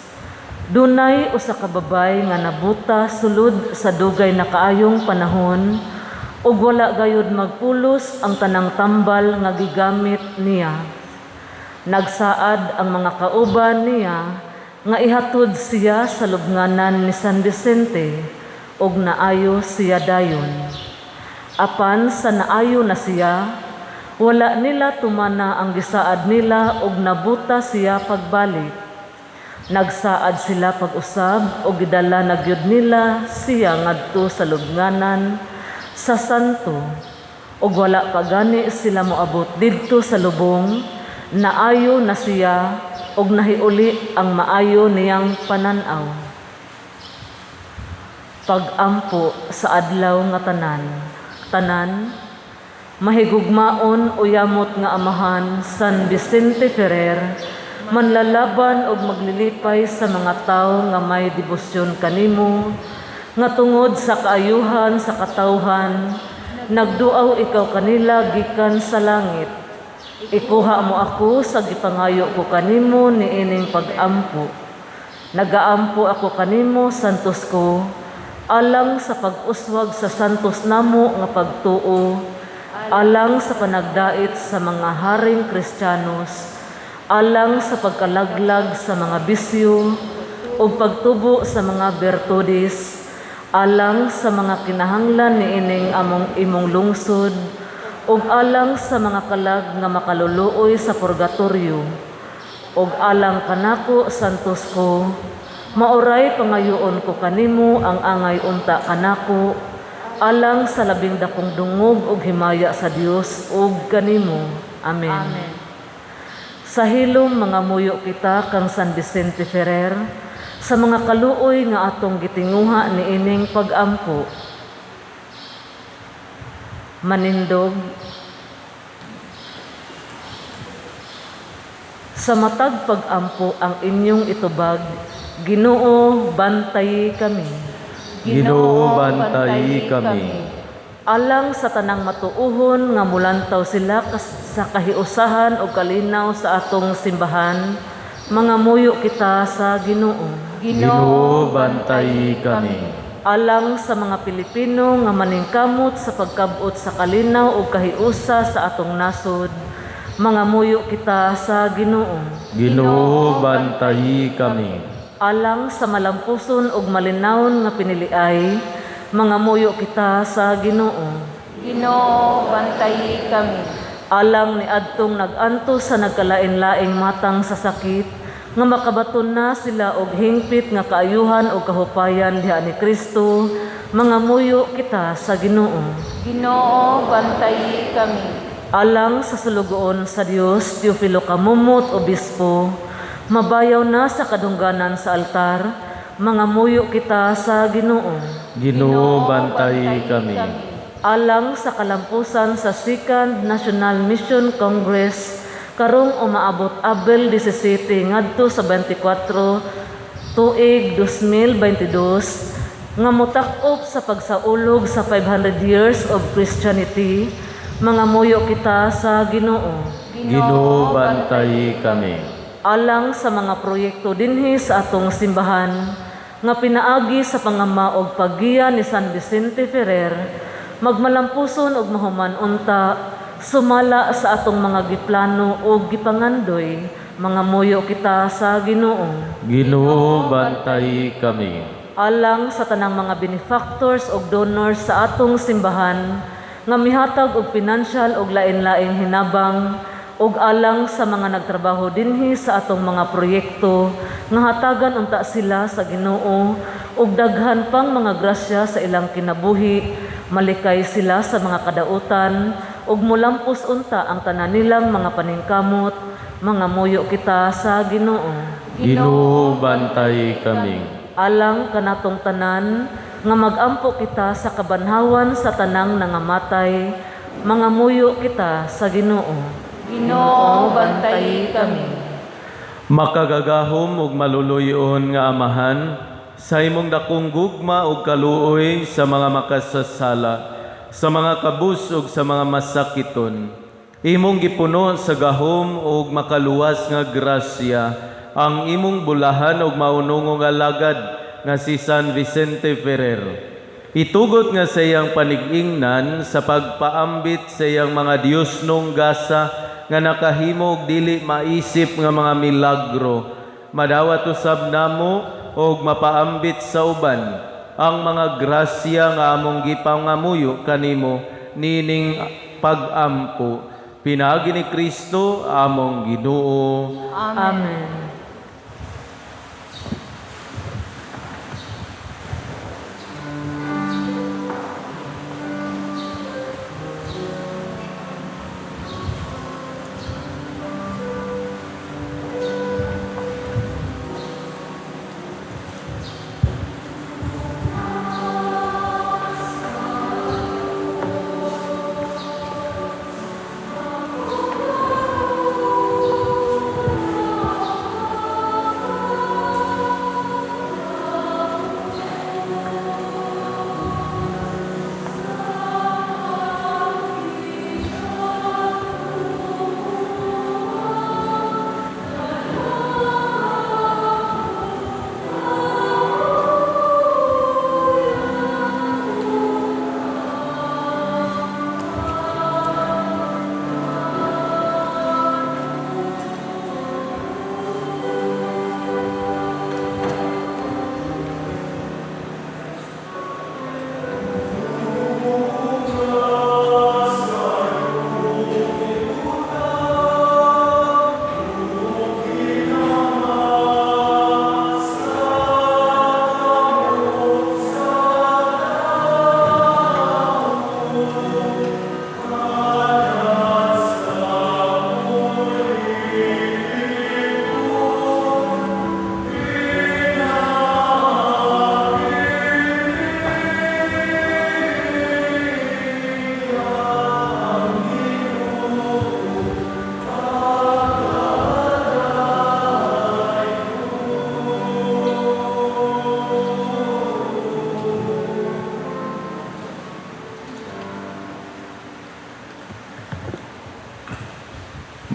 Speaker 6: Dunay usa ka babay nga nabuta sulod sa dugay na kaayong panahon, ug wala gayud magpulos ang tanang tambal nga gigamit niya. Nagsaad ang mga kauban niya nga ihatod siya sa lubnganan ni San Vicente ug naayo siya dayon. Apan sa naayo na siya, wala nila tumana ang gisaad nila ug nabuta siya pagbalik. Nagsaad sila pag-usab ug gidala na gyud nila siya ngadto sa lubnganan sa santo, ug wala pa gani sila moabot didto sa lubong, naayo na siya ug nahiuli ang maayo niyang panan-aw. Pag-ampo sa adlaw nga tanan, tanan, Mahigugmaon o yamot nga amahan, San Vicente Ferrer, manlalaban og maglilipay sa mga tawo nga may debosyon kanimo, nga tungod sa kaayuhan sa katawhan, nagduaw ikaw kanila gikan sa langit. Ikuha mo ako sa gipangayo ko kanimo niining pag-ampo. Nagaampo ako kanimo, santos ko, alang sa pag-uswag sa santos namo nga pagtuo, alang sa panagdait sa mga haring Kristiyanos, alang sa pagkalaglag sa mga bisyo ug pagtubo sa mga bertudes, alang sa mga kinahanglan niining among imong lungsod, ug alang sa mga kalag nga makaluluoy sa purgatorio, ug alang kanako, santos ko, maoray pangayoon ko kanimo ang angay unta kanako, alang sa labing dakong dungog ug himaya sa Dios ug kanimo. Amen.
Speaker 2: Amen.
Speaker 6: Sa hilom mga muyo kita kang San Vicente Ferrer sa mga kaluoy nga atong gitinguha niining pag-ampo. Manindog sa matag pag-ampo ang inyong itubag, Ginoo, bantayi kami.
Speaker 1: Ginoo, bantayi kami.
Speaker 6: Alang sa tanang matuohon nga mulantaw sila sa kahiusahan o kalinaw sa atong simbahan, mga muyo kita sa Ginoo.
Speaker 1: Ginoo, bantayi kami.
Speaker 6: Alang sa mga Pilipino nga maningkamot sa pagkabot sa kalinaw o kahiusa sa atong nasod, mga muyo kita sa Ginoo.
Speaker 1: Ginoo, bantayi kami.
Speaker 6: Alang sa malampuson ug malinawon nga piniliay, mga muyo kita sa Ginoo.
Speaker 2: Ginoo, bantayi kami.
Speaker 6: Alang ni adtong nag-antos sa nagkalain-laing matang sa sakit, nga makabaton na sila og hingpit nga kaayuhan og kahupayan diha ni Kristo, mga muyo kita sa Ginoo.
Speaker 2: Ginoo, bantayi kami.
Speaker 6: Alang sa sulugoon sa Dios, Teofilo Camomot, Obispo, mabayaw na sa kadungganan sa altar, mga muyo kita sa Ginoo.
Speaker 1: Ginoo, bantayi kami.
Speaker 6: Alang sa kalampusan sa Second National Mission Congress karong umaabot Abril 17 ngadto sa 24 tuig 2022 nga motak-op sa pagsaulog sa 500 years of Christianity, mga muyo kita sa Ginoo.
Speaker 1: Ginoo, bantayi kami.
Speaker 6: Alang sa mga proyekto dinhi sa atong simbahan nga pinaagi sa pangama og paggiya ni San Vicente Ferrer, magmalampuson og mahuman unta sumala sa atong mga giplano og gipangandoy, mga muyo kita sa Ginoo.
Speaker 1: Ginoo, bantayi kami.
Speaker 6: Alang sa tanang mga benefactors og donors sa atong simbahan nga mihatag og pinansyal og lain-laing hinabang, ug alang sa mga nagtrabaho dinhi sa atong mga proyekto nga hatagan unta sila sa Ginoo ug daghan pang mga grasya sa ilang kinabuhi, malikay sila sa mga kadautan ug mulampos unta ang tanan nilang mga paningkamot, mga muyo kita sa Ginoo.
Speaker 1: Ginoo, bantayi kami.
Speaker 6: Alang kanatong tanan nga magampo kita sa kabanhawan sa tanang nangamatay, mga muyo kita sa Ginoo.
Speaker 2: Ginoo, bantayi kami.
Speaker 1: Makagagahom ug maluluyon nga Amahan, sa imong dakong gugma ug kaluoy sa mga makasasala, sa mga kabus ug sa mga masakiton, imong gipuno sa gahom ug makaluwas nga grasya ang imong bulahan ug maunungong alagad nga si San Vicente Ferrer. Itugot nga sa iyang panig-ingnan sa pagpaambit sa iyang mga Diyosnong gasa nga nakahimo og dili maisip nga mga milagro, madawat usab namo og mapaambit sa uban ang mga grasya nga among gipangamuyo kanimo nining pag-ampo. Pinaagi ni Kristo among Ginoo.
Speaker 6: Amen.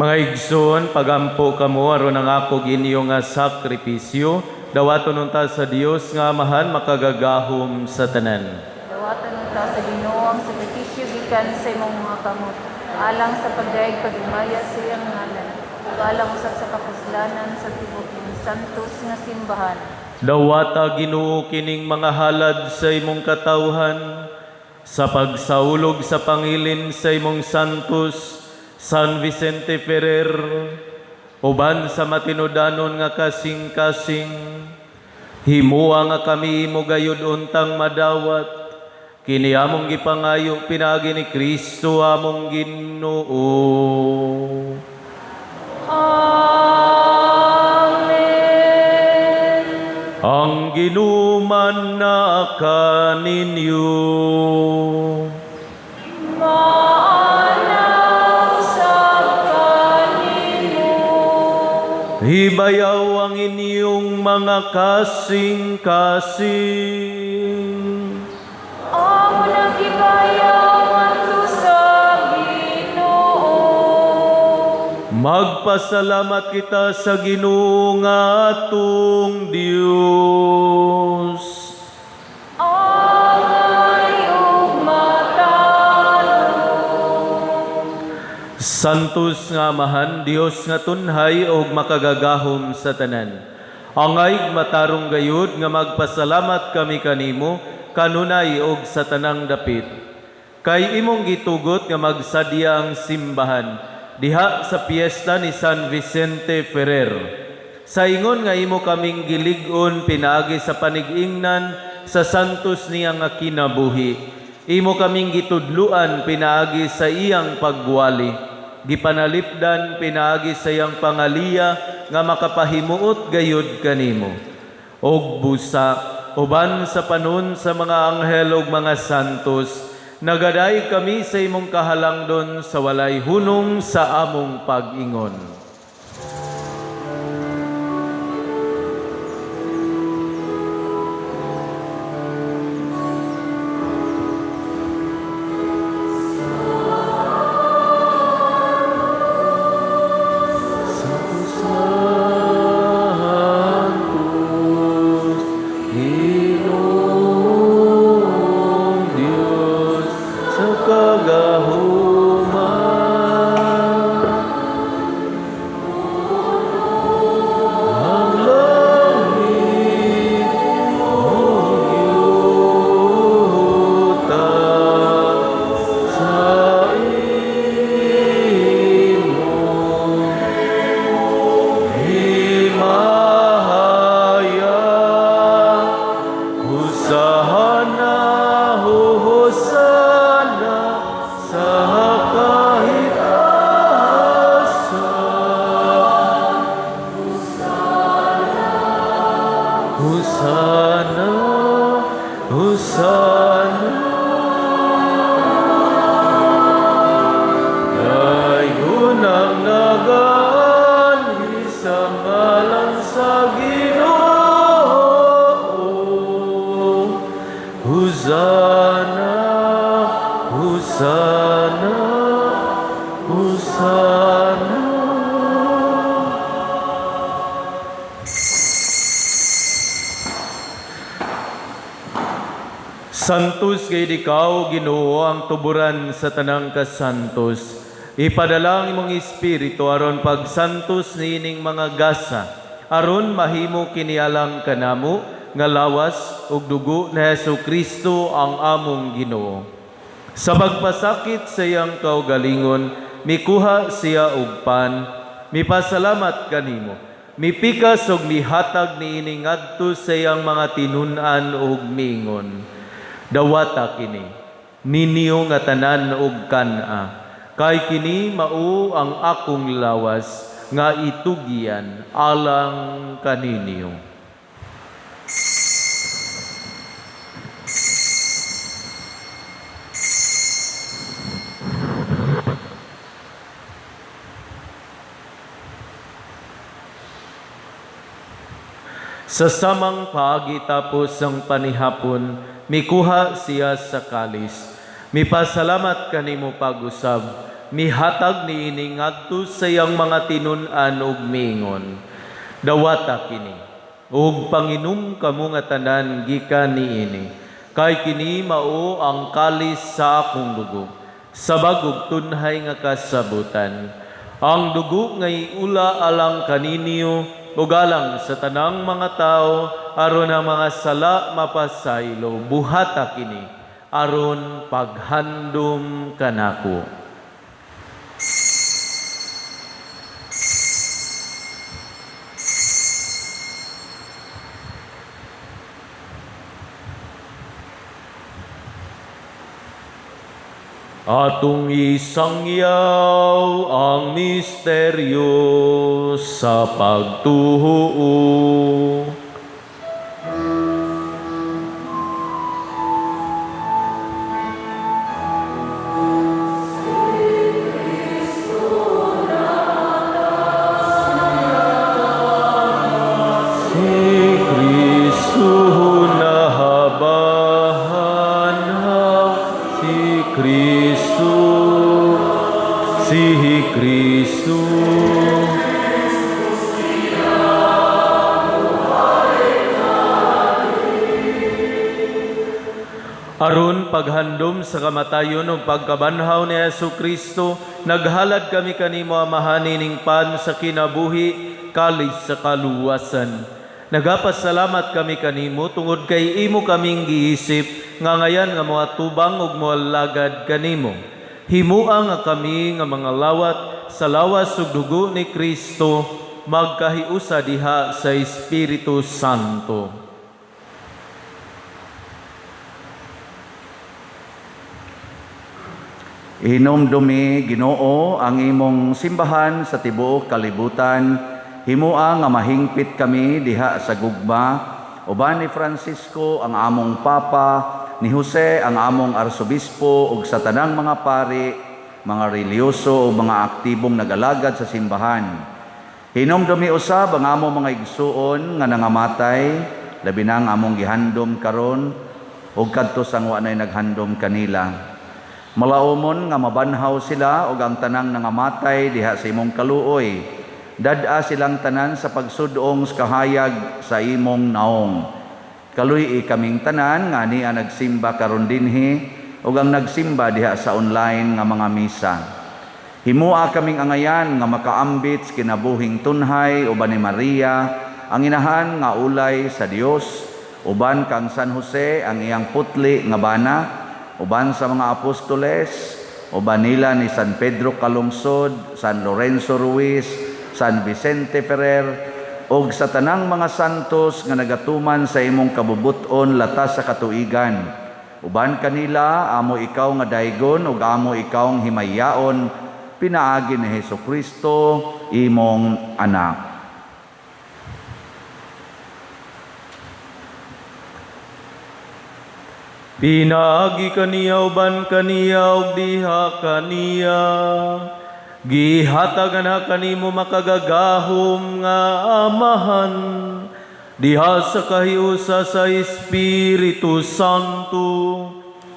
Speaker 1: Mga igsoon, pagampo kamo aron ang ako inyo nga sakripisyo, dawaton unta sa Dios nga Amahan makagagahom sa tanan.
Speaker 2: Dawatan unta sa Ginoo ang sakripisyo gikan sa imong mga kamot, alang sa pagdayeg paghimaya sa iyang ngalan, ug alang usab sa kapuslanan sa tibuok iyang santos nga simbahan.
Speaker 1: Dawata Ginoo kining mga halad sa imong katawhan sa pagsaulog sa pangilin sa imong santos San Vicente Ferrer, uban sa matinudanon nga kasing-kasing, himua nga kami imo gayud untang madawat, kini among gipangayo pinaagi ni Kristo among Ginoo.
Speaker 2: Amen.
Speaker 1: Ang Ginoo man na kaninyo.
Speaker 3: Maanaw sa kanimo.
Speaker 1: Hibayaw ang inyong mga kasing-kasing.
Speaker 3: Amo nang gibayaw ngadto sa Ginoo.
Speaker 1: Magpasalamat kita sa Ginoo nga atong Dios.
Speaker 3: Angay ug matarong.
Speaker 1: Santos nga Amahan, Dios nga tunhay og makagagahom sa tanan. Angay matarong gayud nga magpasalamat kami kanimo kanunay og sa tanang dapit. Kay imong gitugot nga magsadya ang simbahan diha sa piyesta ni San Vicente Ferrer. Sa ingon nga imo kaming gilig-on pinaagi sa panigingnan sa santos niya nga kinabuhi. Imo kaming gitudluan pinaagi sa iyang pagwali. Gipanalipdan pinaagi sa iyang pangaliya nga makapahimuot gayud kanimo. Og busa uban sa panon sa mga anghel ug mga santos, nagaday kami sa imong kahalangdon sa walay hunong sa among pag-ingon. Santos, Santos, Ginoong Diyos sa kagahuman. Ang langit ug yuta sa imong himaya. Hosana, hosana sa kahitasan. Hosana, hosana. Dayon ang nagaanhi sa ngalan sa Ginoo. Hosana, hosana, hosana. Santos kay ikaw, Ginoo, ang tuburan sa tanang kasantos. Ipadala ang imong espiritu aron pagsantos niining mga gasa, aron mahimo kinialang kanamo nga lawas ug dugo ni Hesus Kristo ang among Ginoo. Sa pagpasakit sa iyang kaugalingon, mikuha siya og pan, mipasalamat kanimo, mipikas og mihatag niini ngadto sa iyang mga tinun-an ug miingon: Dawata kini, ninyo nga tanan og kan-a, kay kini mao ang akong lawas nga itugyan alang kaninyo. Sa samang paagi tapos ang panihapon, mikuha siya sa kalis. Mipasalamat kanimo pag-usab, Mihatag niini ngadto sa iyang mga tinun-an ug miingon, "Dawata kini ug panginom kamo nga tanan gikan niini, kay kini mao ang kalis sa akong dugo, sa bag-ong tunhay nga kasabutan. Ang dugo nga iula alang kaninyo ug alang sa tanang mga tawo aron ang mga sala mapasaylo. Buhata kini aron paghandom kanako." Atong isangyaw ang misteryo sa pagtuo. Si Kristo nahabahan, si Kristo, si Kristo. Aron paghandom sa kamatayon ug pagkabanhaw ni Hesus Kristo, naghalad kami kanimo, Amahan, ining pan sa kinabuhi, kalis sa kaluwasan. Nagapasalamat kami kanimo tungod kay imo kaming giisip nga ngayan nga moatubang ug moalagad kanimo. Himua nga kami nga mga lawat sa lawas ug dugo ni Kristo magkahiusa diha sa Espiritu Santo.
Speaker 5: Hinumdumi, Ginoo, ang imong simbahan sa tibuok kalibutan. Himua nga mahingpit kami diha sa gugma uban ni Francisco ang among Papa, ni Jose ang among Arsobispo, ug sa tanang mga pari, mga relihiyoso ug mga aktibong nagalagad sa simbahan. Hinumdumi usab ang among mga igsuon nga nangamatay, labi na ang among gihandom karon ug kadto sang wa nay naghandom kanila. Malaumon nga mabanhaw sila ug ang tanang nangamatay diha sa imong kaluoy. Dad-a silang tanan sa pagsudong sa kahayag sa imong naong. Kaluy-i kaming tanan nga ania nagsimba karon dinhi ug ang nagsimba diha sa online nga mga misa. Himua kaming angayan nga makaambit sa kinabuhing tunhay uban ni Maria, ang inahan nga ulay sa Dios, uban kang San Jose ang iyang putli nga bana, uban sa mga apostoles, uban nila ni San Pedro Calungsod, San Lorenzo Ruiz, San Vicente Ferrer, ug sa tanang mga santos nga nagatuman sa imong kabubuton latas sa katuigan. Uban kanila, amo ikaw nga daygon ug amo ikaw ang himayaon, pinaagi ni Hesus Kristo, imong anak.
Speaker 1: Pinaagi kaniya uban kaniya ug diha kaniya, gihatagan na kanimo makagagahom nga Amahan, diha sa kahiusa sa Espiritu Santo,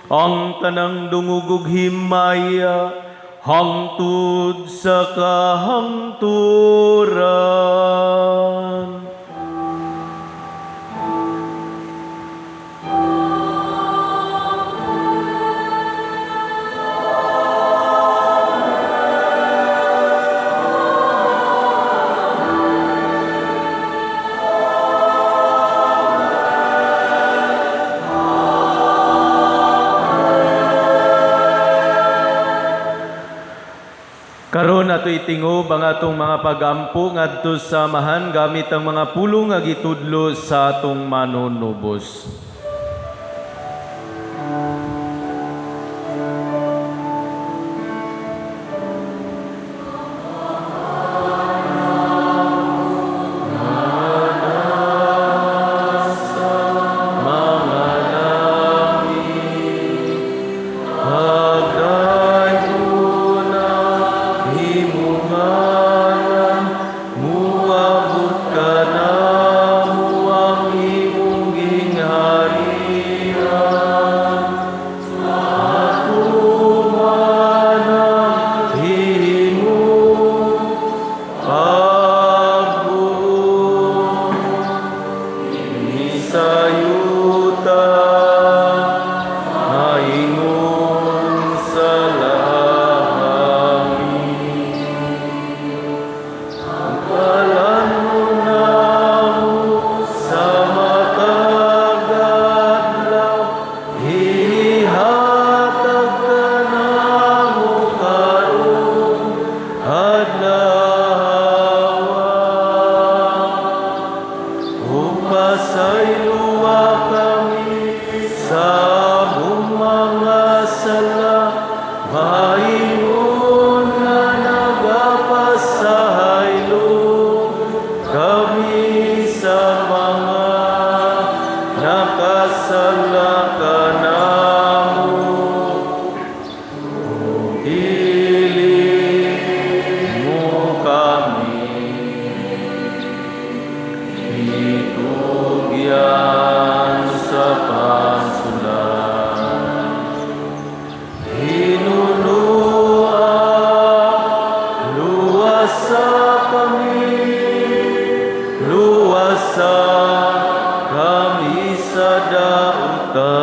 Speaker 1: ang tanang dungog ug himaya hangtod sa kahangturan. Karon ato itingob ang atong mga pagampo ngadto sa Amahan gamit ang mga pulong nga gitudlo sa atong manunubos. Luwasa kami sa dautan.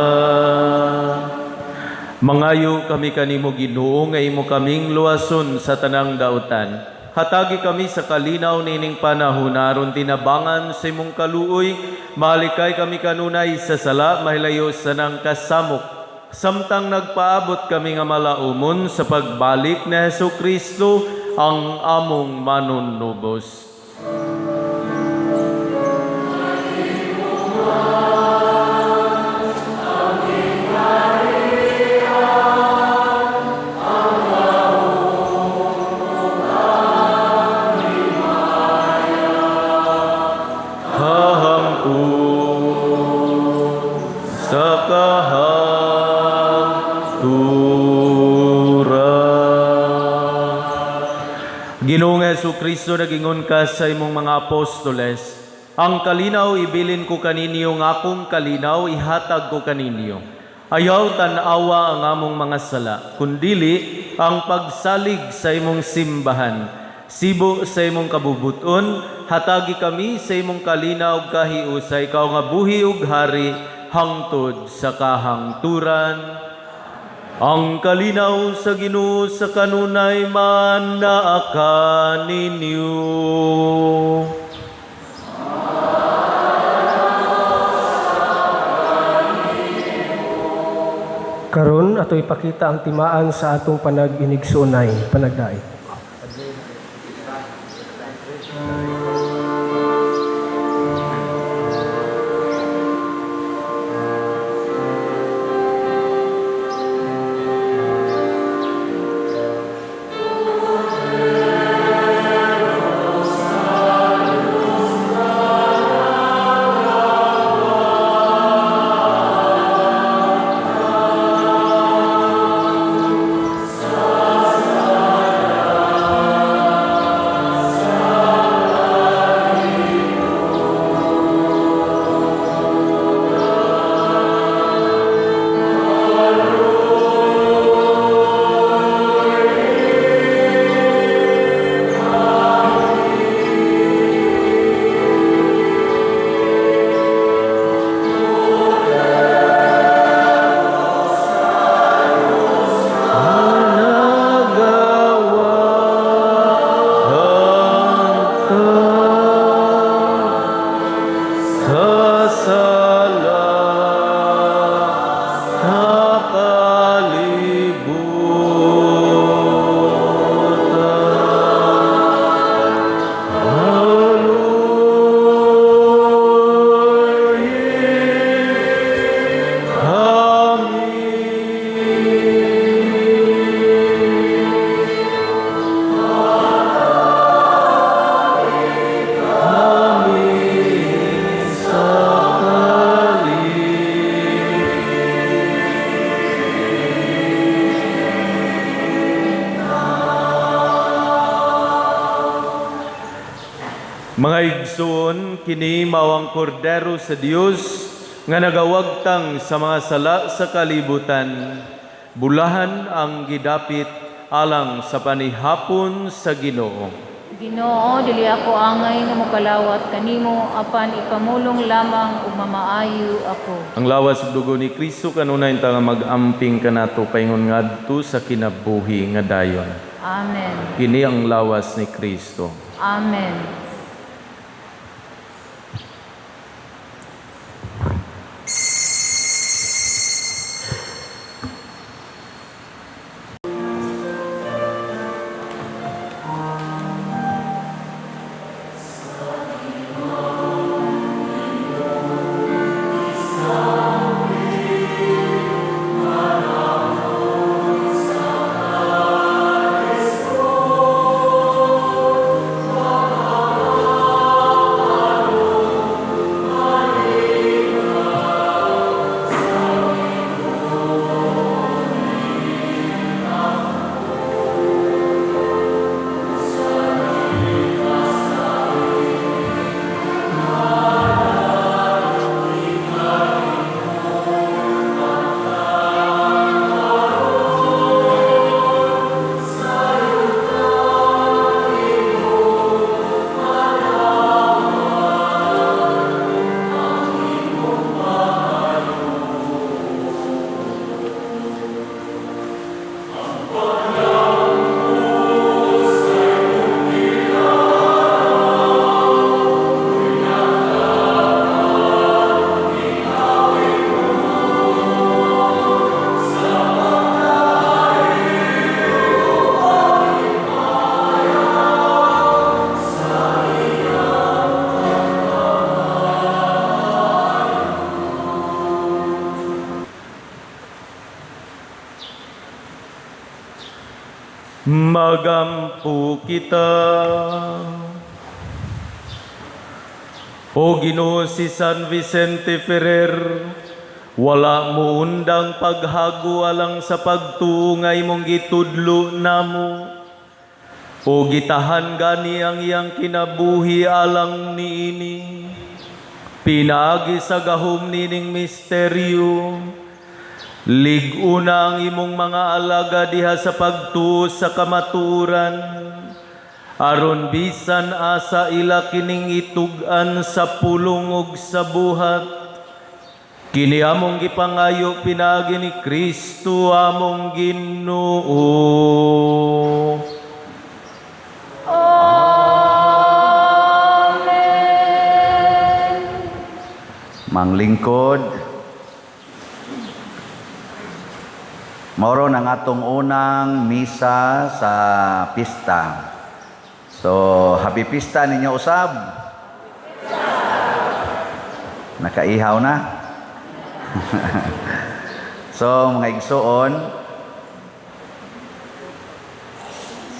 Speaker 1: Mangayo kami kanimo, Ginoo, nga imo kaming luwason sa tanang dautan. Hatagi kami sa kalinaw nining panahon aron tinabangan sa imong kaluoy, malikay kami kanunay sa sala, mahilayo sa nang kasamok. Samtang nagpaabot kami nga malaumon sa pagbalik ni Hesus Kristo ang among manunubos. Sa kahangturan. Ginoong Hesus Kristo, nagingon ka sa imong mga apostoles, ang kalinaw ibilin ko kaninyo, nga akong kalinaw ihatag ko kaninyo. Ayaw tan-awa ang among mga sala, kundili ang pagsalig sa imong simbahan. Sibo sa imong kabubuton, hatagi kami sa imong kalinaw kahiusay, ikaw nga buhi ug hari hangtod sa kahangturan. Ang kalinaw sa Ginoo sa kanunay man naa kaninyo.
Speaker 4: Karon ato ipakita ang timaan sa atong panag-inigsoonay, panagdait.
Speaker 1: Mga igsoon, kini mao ang kordero sa Dios nga nagawagtang sa mga sala sa kalibutan. Bulahan ang gidapit alang sa panihapon sa Ginoo.
Speaker 2: Ginoo, dili ako angay nga mokalawat kanimo, apan ipamulong lamang ug mamaayo ako.
Speaker 1: Ang lawas ug dugo ni Kristo kanunay ta nga mag-amping kanato paingon ngadto sa kinabuhi nga dayon.
Speaker 2: Amen.
Speaker 1: Kini ang lawas ni Kristo.
Speaker 2: Amen.
Speaker 1: Magampo kita. O Ginoo, si San Vicente Ferrer wala mo undang paghago alang sa pagtuo nga imong gitudlo namo. O gitahan gani ang iyang kinabuhi alang niini. Pinaagi sa gahom nining misteryo, lig-una ang imong mga alaga diha sa pagtuo sa kamatuoran, aron bisan asa ila kining itug-an sa pulong ug sa buhat. Kini among gipangayo pinaagi ni Kristo among Ginoo.
Speaker 3: Amen.
Speaker 5: Manglingkod, moro ng atong unang misa sa pista. So, happy pista ninyo usab. Nakaihaw na. So, mga igsuon,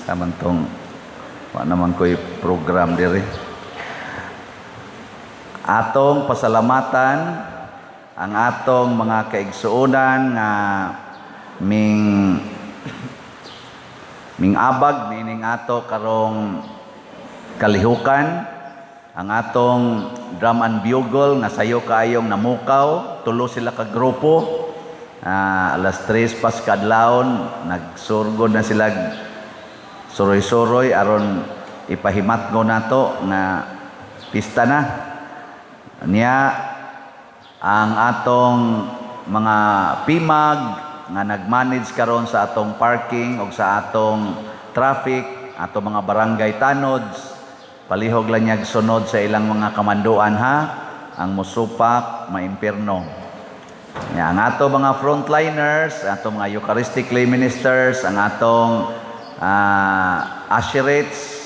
Speaker 5: samantong wa naman ko'y program diri. Atong pasalamatan ang atong mga kaigsuonan nga ming ming abag nining ato karong kalihukan, ang atong drum and bugle nga sayo kaayong namukaw, tulo sila ka grupo. Alas 3 pas kadlawon nagsurgod na sila, suroy-suroy aron ipahimatgo nato nga pista na. Niya ang atong mga pimag nga nag-manage karon sa atong parking o sa atong traffic, atong mga barangay tanods, palihog lang niyag sunod sa ilang mga kamanduan ha, ang musupak maimpirno. Niya, ang ato mga frontliners, atong mga Eucharistic lay ministers, ang atong usherates,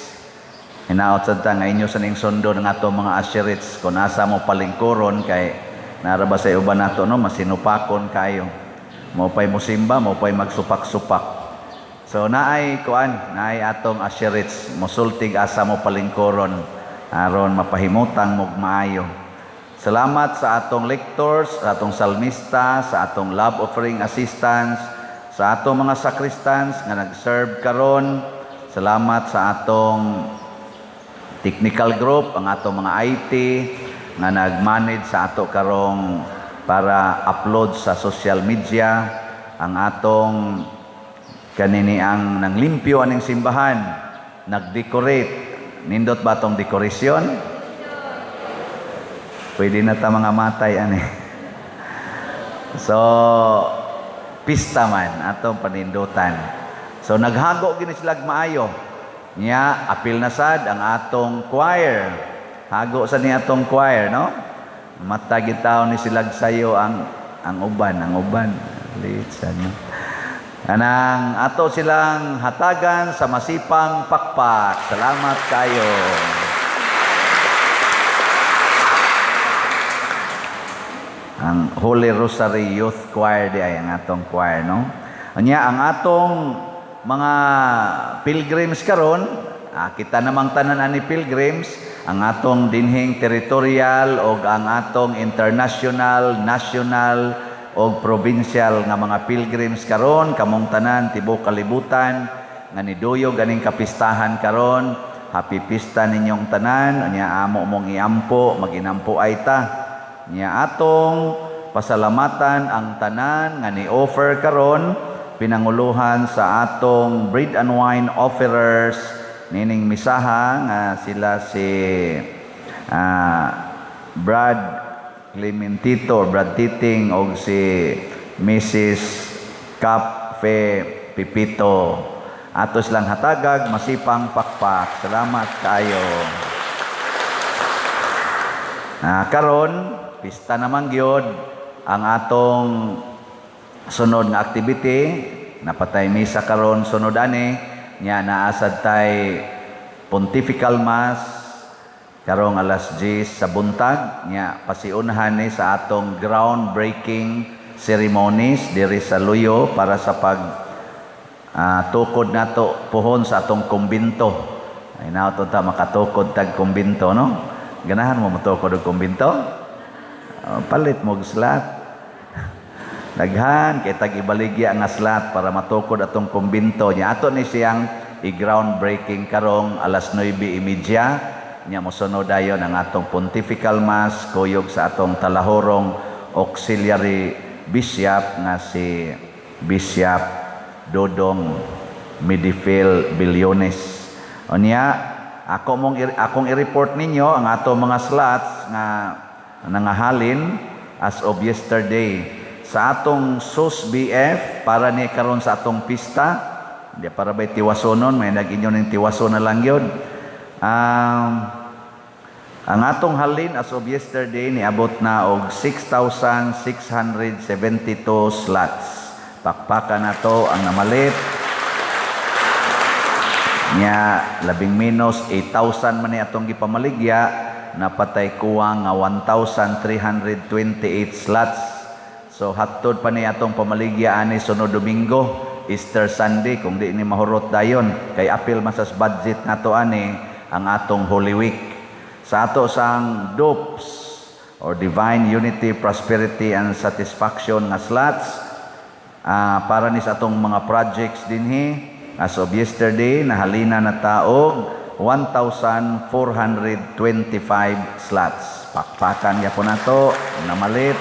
Speaker 5: hinaot sad ta nga inyo sa ning sundo ng atong mga usherates kung asa mo palingkuron kay nara ba sa uban nato no, masinupakon kayo. Mo pay musimba, mo pay magsupak-supak. So naay kuan, naay atong usherates mosultig asa mo palingkuron aron mapahimutang mog maayo. Salamat sa atong lectors, sa atong salmista, sa atong love offering assistants, sa atong mga sacristans nga nag-serve karon. Salamat sa atong technical group, ang atong mga IT nga nag-manage sa ato karong para upload sa social media, ang atong kanini ang nanglimpyo aning simbahan, nag-decorate. Nindot ba atong dekorasyon? Pwede na ta mga matay ani. So pista man atong panindutan. So naghago gini sila maayo. Nya apil na sad ang atong choir. Hago sa ni atong choir, no? Mata gitaw ni silag sayo ang uban, ang uban. Litsa no. Anang ato silang hatagan sa masipang pakpak. Salamat kayo. Ang Holy Rosary Youth Choir di ay ang atong choir, no? Anya ang atong mga pilgrims karon, kita namang tanan ani pilgrims, ang atong dinhing territorial og ang atong international, national og provincial nga mga pilgrims karon, kamong tanan tibuok kalibutan nga niduyog aning kapistahan karon. Happy pista ninyong tanan. Anya amo mong iampo, maginampo ay ta. Nya atong pasalamatan ang tanan nga ni-offer karon, pinanguluhan sa atong bread and wine offerers nining misaha nga sila si Brad Clementito, Brad Titing og si Mrs. Cafe Pipito. Atos lang hatagag masipang pakpak. Salamat kayo. Karon pista naman gyud ang atong sunod nga activity. Napatay misa karon sunod ani nya naasad tay Pontifical Mass karong alas 10 sa buntag. Nya pasiunhan ni sa atong groundbreaking ceremonies diri sa Luyo para sa pag Tukod nato puhon sa atong kumbinto. Ay nato ta makatukod tag kumbinto, no? Ganahan mo motukod og kumbinto? Palit mo og slot. Daghan kay tag ibaligya nga slot para matukod atong kumbinto. Nya ato ni siyang i-ground breaking karong alas 9:30. Nya mosunod dayon ang atong pontifical mass kuyog sa atong talahorong auxiliary bishop nga si Bishop Dodong Medifil Billones. Unya ako mong akong i-report ninyo ang ato mga slots nga nangahalin as of yesterday sa atong SUS BF para ni karon sa atong pista. Di para bay tiwasonon, may nag-inyo ning tiwason na lang yun. Ang atong halin as of yesterday niabot na og 6,672 slots. Pakpakan na to ang namalit. Nya labing menos 8,000 man ni atong gipamaligya, napatay kuwang nga 1,328 slots. So hatod pa ni atong pamaligya ani sunod Domingo, Easter Sunday, kung di ni mahurot dayon kay apil man sa budget nato ani ang atong Holy Week. Sa ato sang DUPS or Divine Unity, Prosperity and Satisfaction nga slots, para ni sa atong mga projects dinhi, as of yesterday nahalina na taog 1,425 slots. Pakpakan gyapon nato namalit.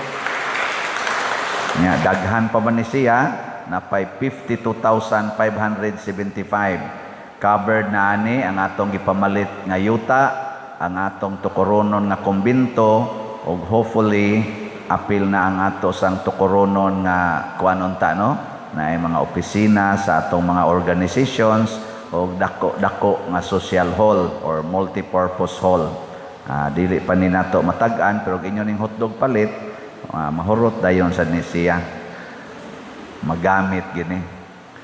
Speaker 5: Nya daghan pa man ni siya, napay 52,575. Covered na ani ang atong gipamalit nga yuta, ang atong tukoronon nga kumbinto, ug hopefully apil na ang ato sang tukoronon nga kuan unta, no, na ay mga opisina sa atong mga organizations og dako-dako nga social hall or multi-purpose hall. Dili pa ni nato matag-an, pero inyo ning hotdog palit, mahurot dayon sa ni siya magamit gini.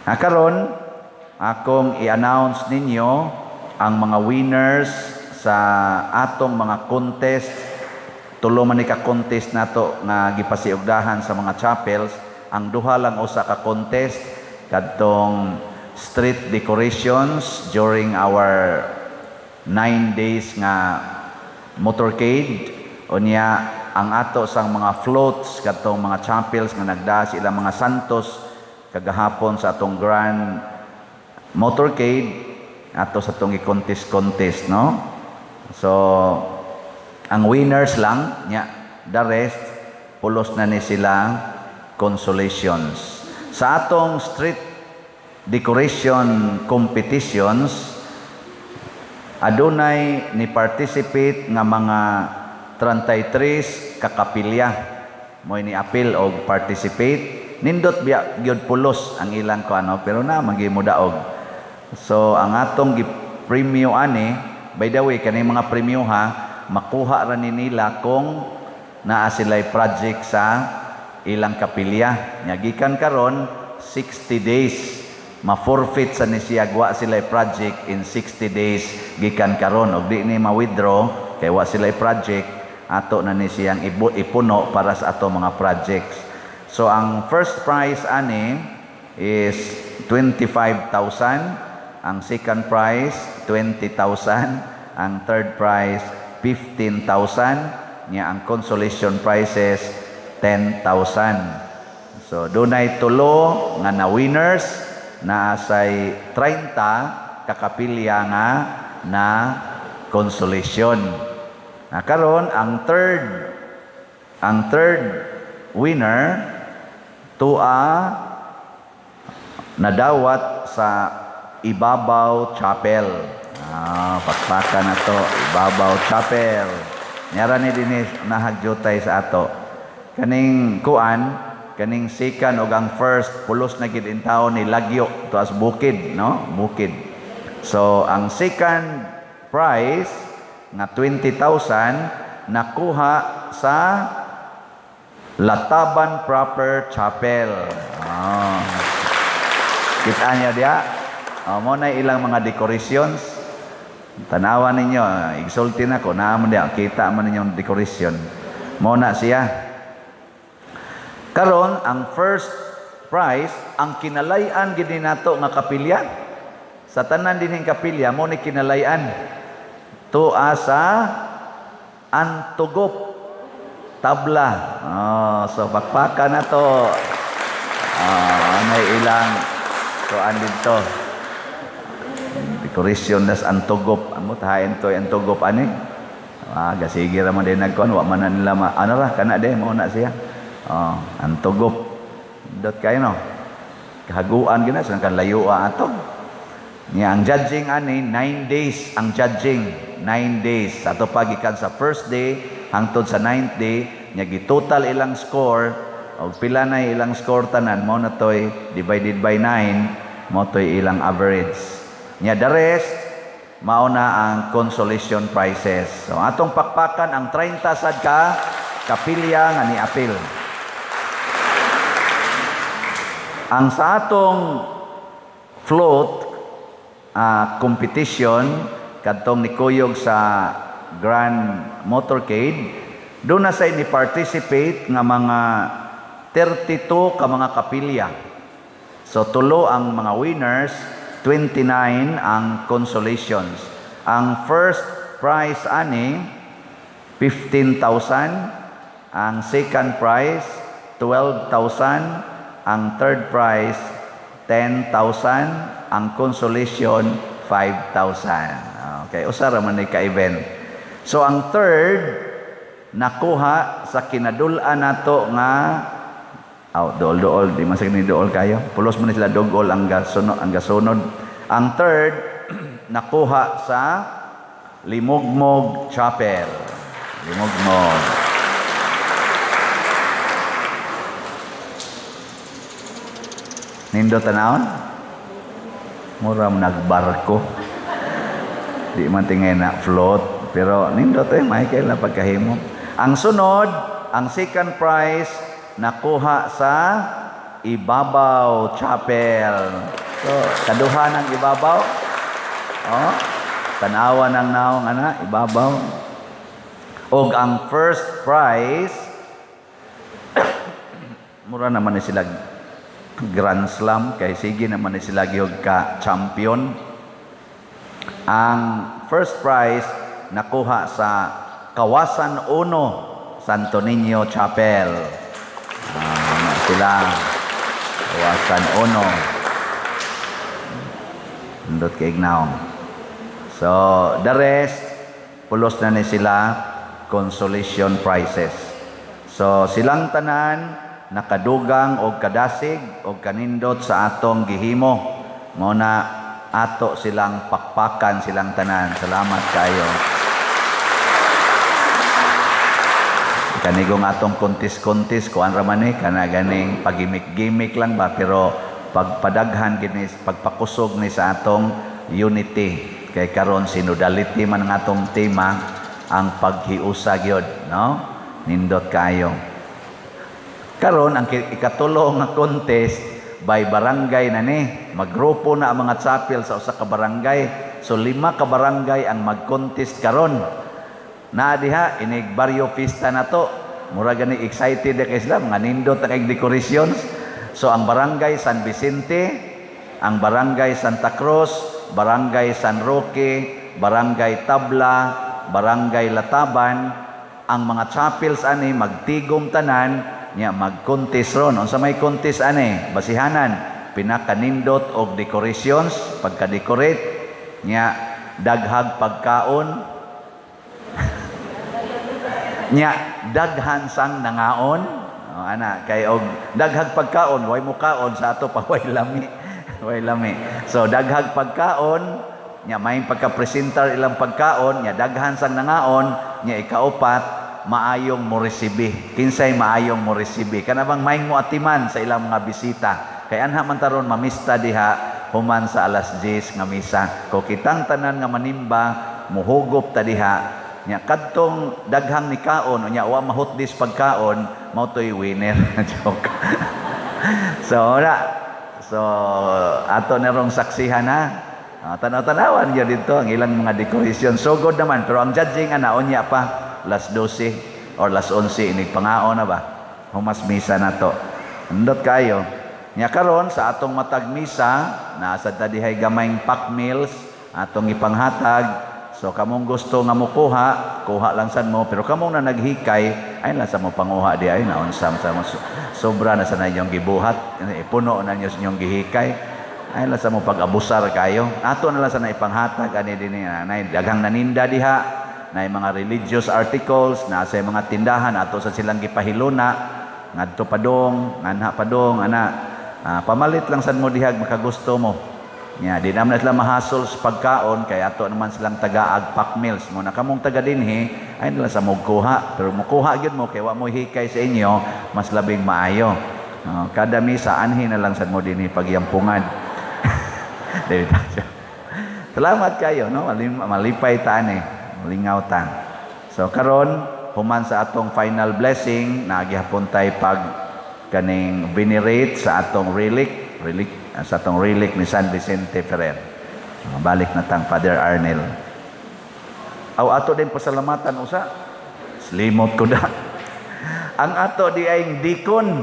Speaker 5: Karon akong i-announce ninyo ang mga winners sa atong mga contest. Tulo man ni ka contest nato nga gipasiugdahan sa mga chapels. Ang duha lang usa ka contest kadtong street decorations during our 9 days nga motorcade. Unya ang ato sang mga floats kadtong mga chapels nga nagdaa sa ilang mga santos kagahapon sa atong grand motorcade, ato sa atong i-contest-contest, no? So ang winners lang nya, the rest pulos na ni sila consolations. Sa atong street decoration competitions, adunay ni participate nga mga 33 ka kapilya mo'y ni apil og participate. Nindot biya gyud pulos ang ilang kuano, pero na magi daog. So ang atong gi-premyo ani, by the way, kani mga premyo ha, makuha ra ni nila kung naa sila'y project sa ilang kapilya. Nya gikan karon 60 days ma-forfeit sa ni siya wa sila'y project in 60 days gikan karon, og di ni ma-withdraw kay wa sila'y project, ato na ni siyang ipuno para sa ato mga projects. So ang first prize ani is 25,000, ang second prize 20,000, ang third prize 15,000, nya ang consolation prizes 10,000. So dunay tulo nga na winners, naa say 30 kakapilya nga na consolation. Na karon ang third winner tua nadawat sa Ibabaw Chapel. Pakpakan na to, Ibabaw Chapel. Nyara ni dinhi nahagyutay sa ato. Kaning kuan, kaning second ug ang first pulos na gid in taon ni Lagyo tuas bukid, no? Bukid. So ang second prize nga 20,000 nakuha sa Lataban Proper Chapel. Kita niyo diya? Oh, mo na ilang mga decorations. Tanawan ninyo, igsulti na ko, naa man diya, kita man ninyong decoration. Mo na siya. Karon ang first prize, ang kinalay-an gid nato nga kapilya. Sa tanan dinhing kapilya mo ni kinalay-an. Tua sa Antugop Tabla. Oh, so pakpakan na to. May ilang tuan dito. Decoration das Antugop. Amo tahain to Antugop ani. Ah, gasigi ra man din nagkuan, wa man na nila ma, ano ra kana de mo na siya. Oh, Antugop. Dot kayo no. Kahaguan gina sa kan layo ato. Niya ang judging ani 9 days ang judging, 9 days. Ato pagikan sa first day hangtod sa 9th day, nya gitotal ilang score og pila na ilang score tanan mo na toy divided by 9 mo toy ilang average. Nya the rest mao na ang consolation prizes. So atong pakpakan ang 30 sad ka kapilya nga ni-apil. Ang sa atong float competition kadtong nikuyog sa Grand Motorcade, doon na say ni participate nga mga 32 ka mga kapilya. So tulo ang mga winners, 29 ang consolations. Ang first prize ani 15,000, ang second prize 12,000, ang third prize 10,000, ang consolation 5,000. Okay, usa ra man ni ka-event. So ang third nakuha sa kinadul-an nato nga aw dool-dool, di man sa ni dool kayo. Pulos man ni sila dogol ang gasunod, ang gasunod. Ang third nakuha sa Limugmog Chapel. Limugmog. Nindo tanawon? Mura mo nagbarko. Di man tingay na float, pero nindot may kailan pagkahimo. Ang sunod, ang second prize nakuha sa Ibabaw Chapel. So, kaduha ng Ibabaw. Oh, tanawa ng naong ana, Ibabaw. Og ang first prize mura naman ni sila Grand Slam kay sige naman ni sila gihog ka champion. Ang first prize nakuha sa Kawasan 1 Santo Niño Chapel. Sila Kawasan 1. Nindot kay Ignaong. So the rest pulos na ni sila consolation prizes. So silang tanan nakadugang og kadasig og kanindot sa atong gihimo. Mao na ato silang pakpakan silang tanan. Salamat kayo. Kanigong atong kontis-kontis kuan ra man ni kana ganing pagimik-gimik lang ba, pero pagpadaghan gid ni pagpakusog ni sa atong unity. Kay karon sinodality man ang atong tema, ang paghiusa gyud, no? Nindot kayo. Karon ang ikatulo nga contest by barangay na ni. Maggrupo na ang mga chapel sa usa ka barangay. So 5 ka barangay ang mag-contest karon. Naa diha inig baryo pista na to. Mura gani excited na kay sila, mga nindot na kay decorations. So ang barangay San Vicente, ang barangay Santa Cruz, barangay San Roque, barangay Tabla, barangay Lataban, ang mga chapels ani magtigom tanan nya mag-contest ron. Unsa may contest ani? Basihanan pinakanindot og decorations, pagka-decorate nya daghag pagkaon nya daghan sang nangaon. Oh, ana kay og daghag pagkaon way mo kaon sa ato pa way lami. Way lami. So daghag pagkaon nya may pagka-presenter ilang pagkaon nya daghan sang nangaon nya ikaupat maayong moresibi. Kinsay maayong moresibi? Kana bang maayong moatiman sa ilang mga bisita? Kay anha man taron mamista diha human sa alas 10 nga misa. Ko kitang tanan nga manimba muhugop ta diha nya kadtong daghang ni kaon unya wa mahutdis pagkaon mao toy winner. Joke. So ora. So ato na rong saksihan ha. Tanaw-tanawan gyud dito ang ilang mga decoration. So good naman, pero ang judging ana unya pa las 12 or las 11 inig pangaon na ba. Humas misa na to. Nindot kayo. Nya karon sa atong matag misa, naa sad ta dihay gamayng pack meals atong ipanghatag. So kamong gusto nga mokuha, kuha lang sad mo, pero kamong na naghikay, ay lang sa mo panguha di ay naunsa sa mo sobra na sa inyong gibuhat, ipuno na niyo sa inyong gihikay. Ay lang sa mo pag-abusar kayo. Ato na lang sa na ipanghatag ani dinhi, nay daghang naninda diha, nay mga religious articles, na sa mga tindahan ato sa silang gipahiluna ngadto padong, nganha padong ana. Pamalit lang sad mo dihag makagusto mo. Nya di naman sila mahasol sa pagkaon kay ato naman silang tagaag pack meals mo na kamong taga dinhi ay nila sa mogkuha, pero mokuha gyud mo kay wa mo hikay sa inyo, mas labing maayo. Kada misa anhi na lang sad mo dinhi pagyampungan. David. Salamat kayo, no? Malipay ta ani, malingaw ta. So karon human sa atong final blessing, naagihapon tay pag kaning venerate sa atong relic sa atong relic ni San Vicente Ferrer. Balik na tang Father Arnel. Aw ato din pasalamatan usa. Slimot ko da. Ang ato di ay deacon.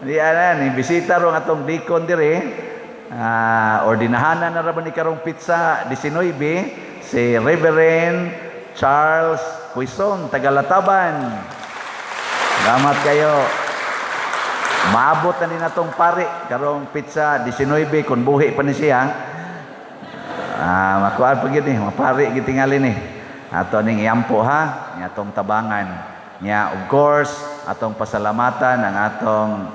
Speaker 5: Di ana ni bisita rong atong deacon diri. Ordinahanan na ra ba ni karong pizza 19 si Reverend Charles Quizon, taga-Lataban. Salamat kayo. Maabot na din atong pare karong pizza 19 kun buhi pa ni siya. Makuan pa gyud ni, mapare gyud tingali ni. Ato ning iampo ha, nya atong tabangan. Nya of course, atong pasalamatan ang atong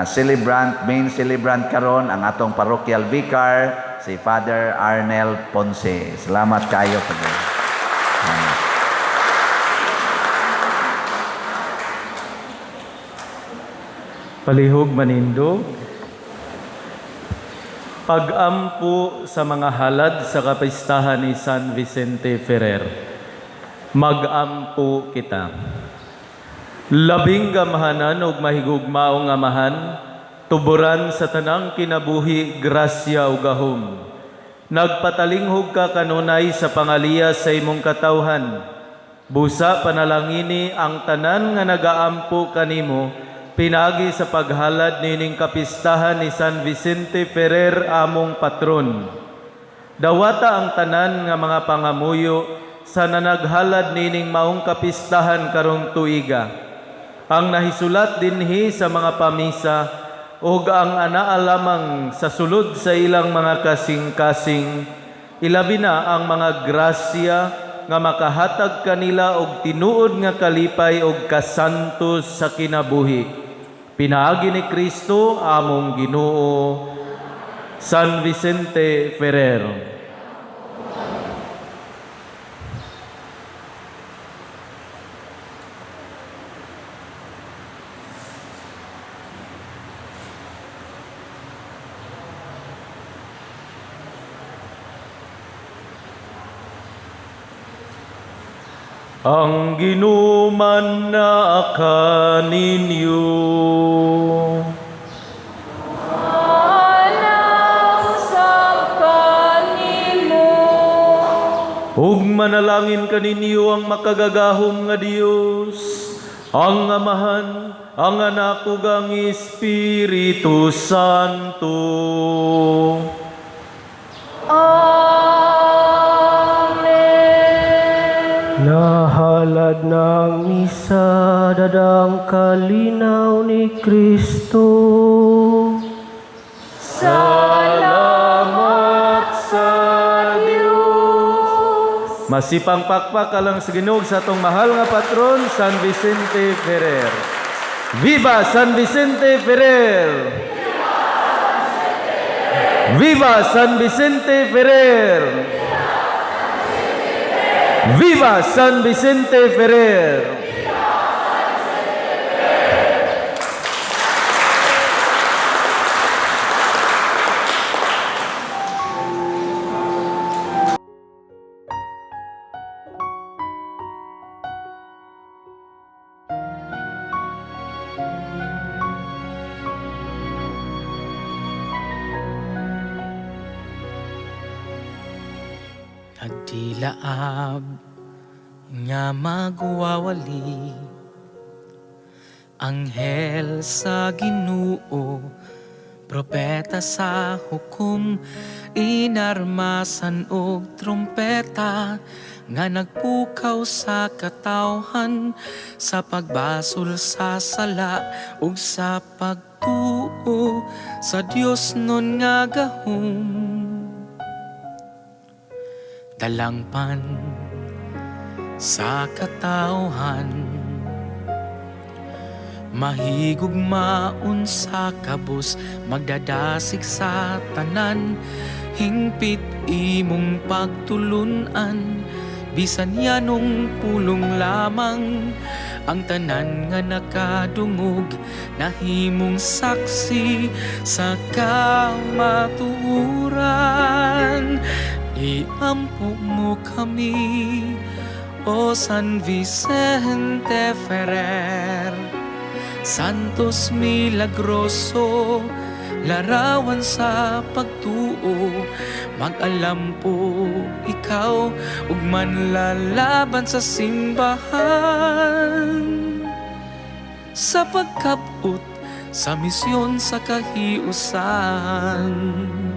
Speaker 5: celebrant, main celebrant karon ang atong parochial vicar si Father Arnel Ponce. Salamat kayo Father.
Speaker 1: Palihog manindog. Pag-ampo sa mga halad sa kapistahan ni San Vicente Ferrer. Mag-ampo kita. Labing gamahanan ug mahigugmaong amahan, tuburan sa tanang kinabuhi, grasya ug gahom. Nagpatalinghog ka kanunay sa pangaliya sa imong katawhan. Busa panalangini ang tanan nga nagaampo kanimo, pinagi sa paghalad nining kapistahan ni San Vicente Ferrer among patron. Dawata ang tanan nga mga pangamuyo sa nanaghalad nining maong kapistahan karong tuiga. Ang nahisulat dinhi sa mga pamisa ug ang anaa lamang sa sulod sa ilang mga kasing-kasing, ilabi na ang mga grasya nga makahatag kanila og tinuod nga kalipay og kasantos sa kinabuhi. Pinaagi ni Kristo among Ginoo. San Vicente Ferrer. Ang Ginoo man na kaninyo.
Speaker 3: Usab kanimo.
Speaker 1: Ug manalangin kaninyo ang makagagahom nga Dios, ang Amahan, ang Anak ug ang Espiritu Santo.
Speaker 3: Amen.
Speaker 4: Nahalad ng misa, dadang kalinaw ni Kristo.
Speaker 3: Salamat sa Diyos.
Speaker 1: Masipang pakpak alang sa Ginoo sa atong mahal nga patron, San Vicente Ferrer. Viva San Vicente Ferrer! Viva San Vicente Ferrer! Viva San Vicente Ferrer!
Speaker 7: Nagdilaab nga magwawali, anghel sa Ginoo Propeta sa hukom, inarmasan og trumpeta nga nagpukaw sa katawhan sa pagbasol sa sala ug sa pagtuo sa Dios nun nga gahom. Dalangpan sa katawhan, mahigugmaon sa kabus, magdadasig sa tanan, hingpit imong pagtulunan, bisan yanong pulong lamang. Ang tanan nga nakadungog nahimong saksi sa kamatuoran. Iampo mo kami, O San Vicente Ferrer, Santos Milagroso, larawan sa pagtuo. Mag-alampo ikaw ug manlalaban sa simbahan sa pagkabot sa misyon sa kahiusan.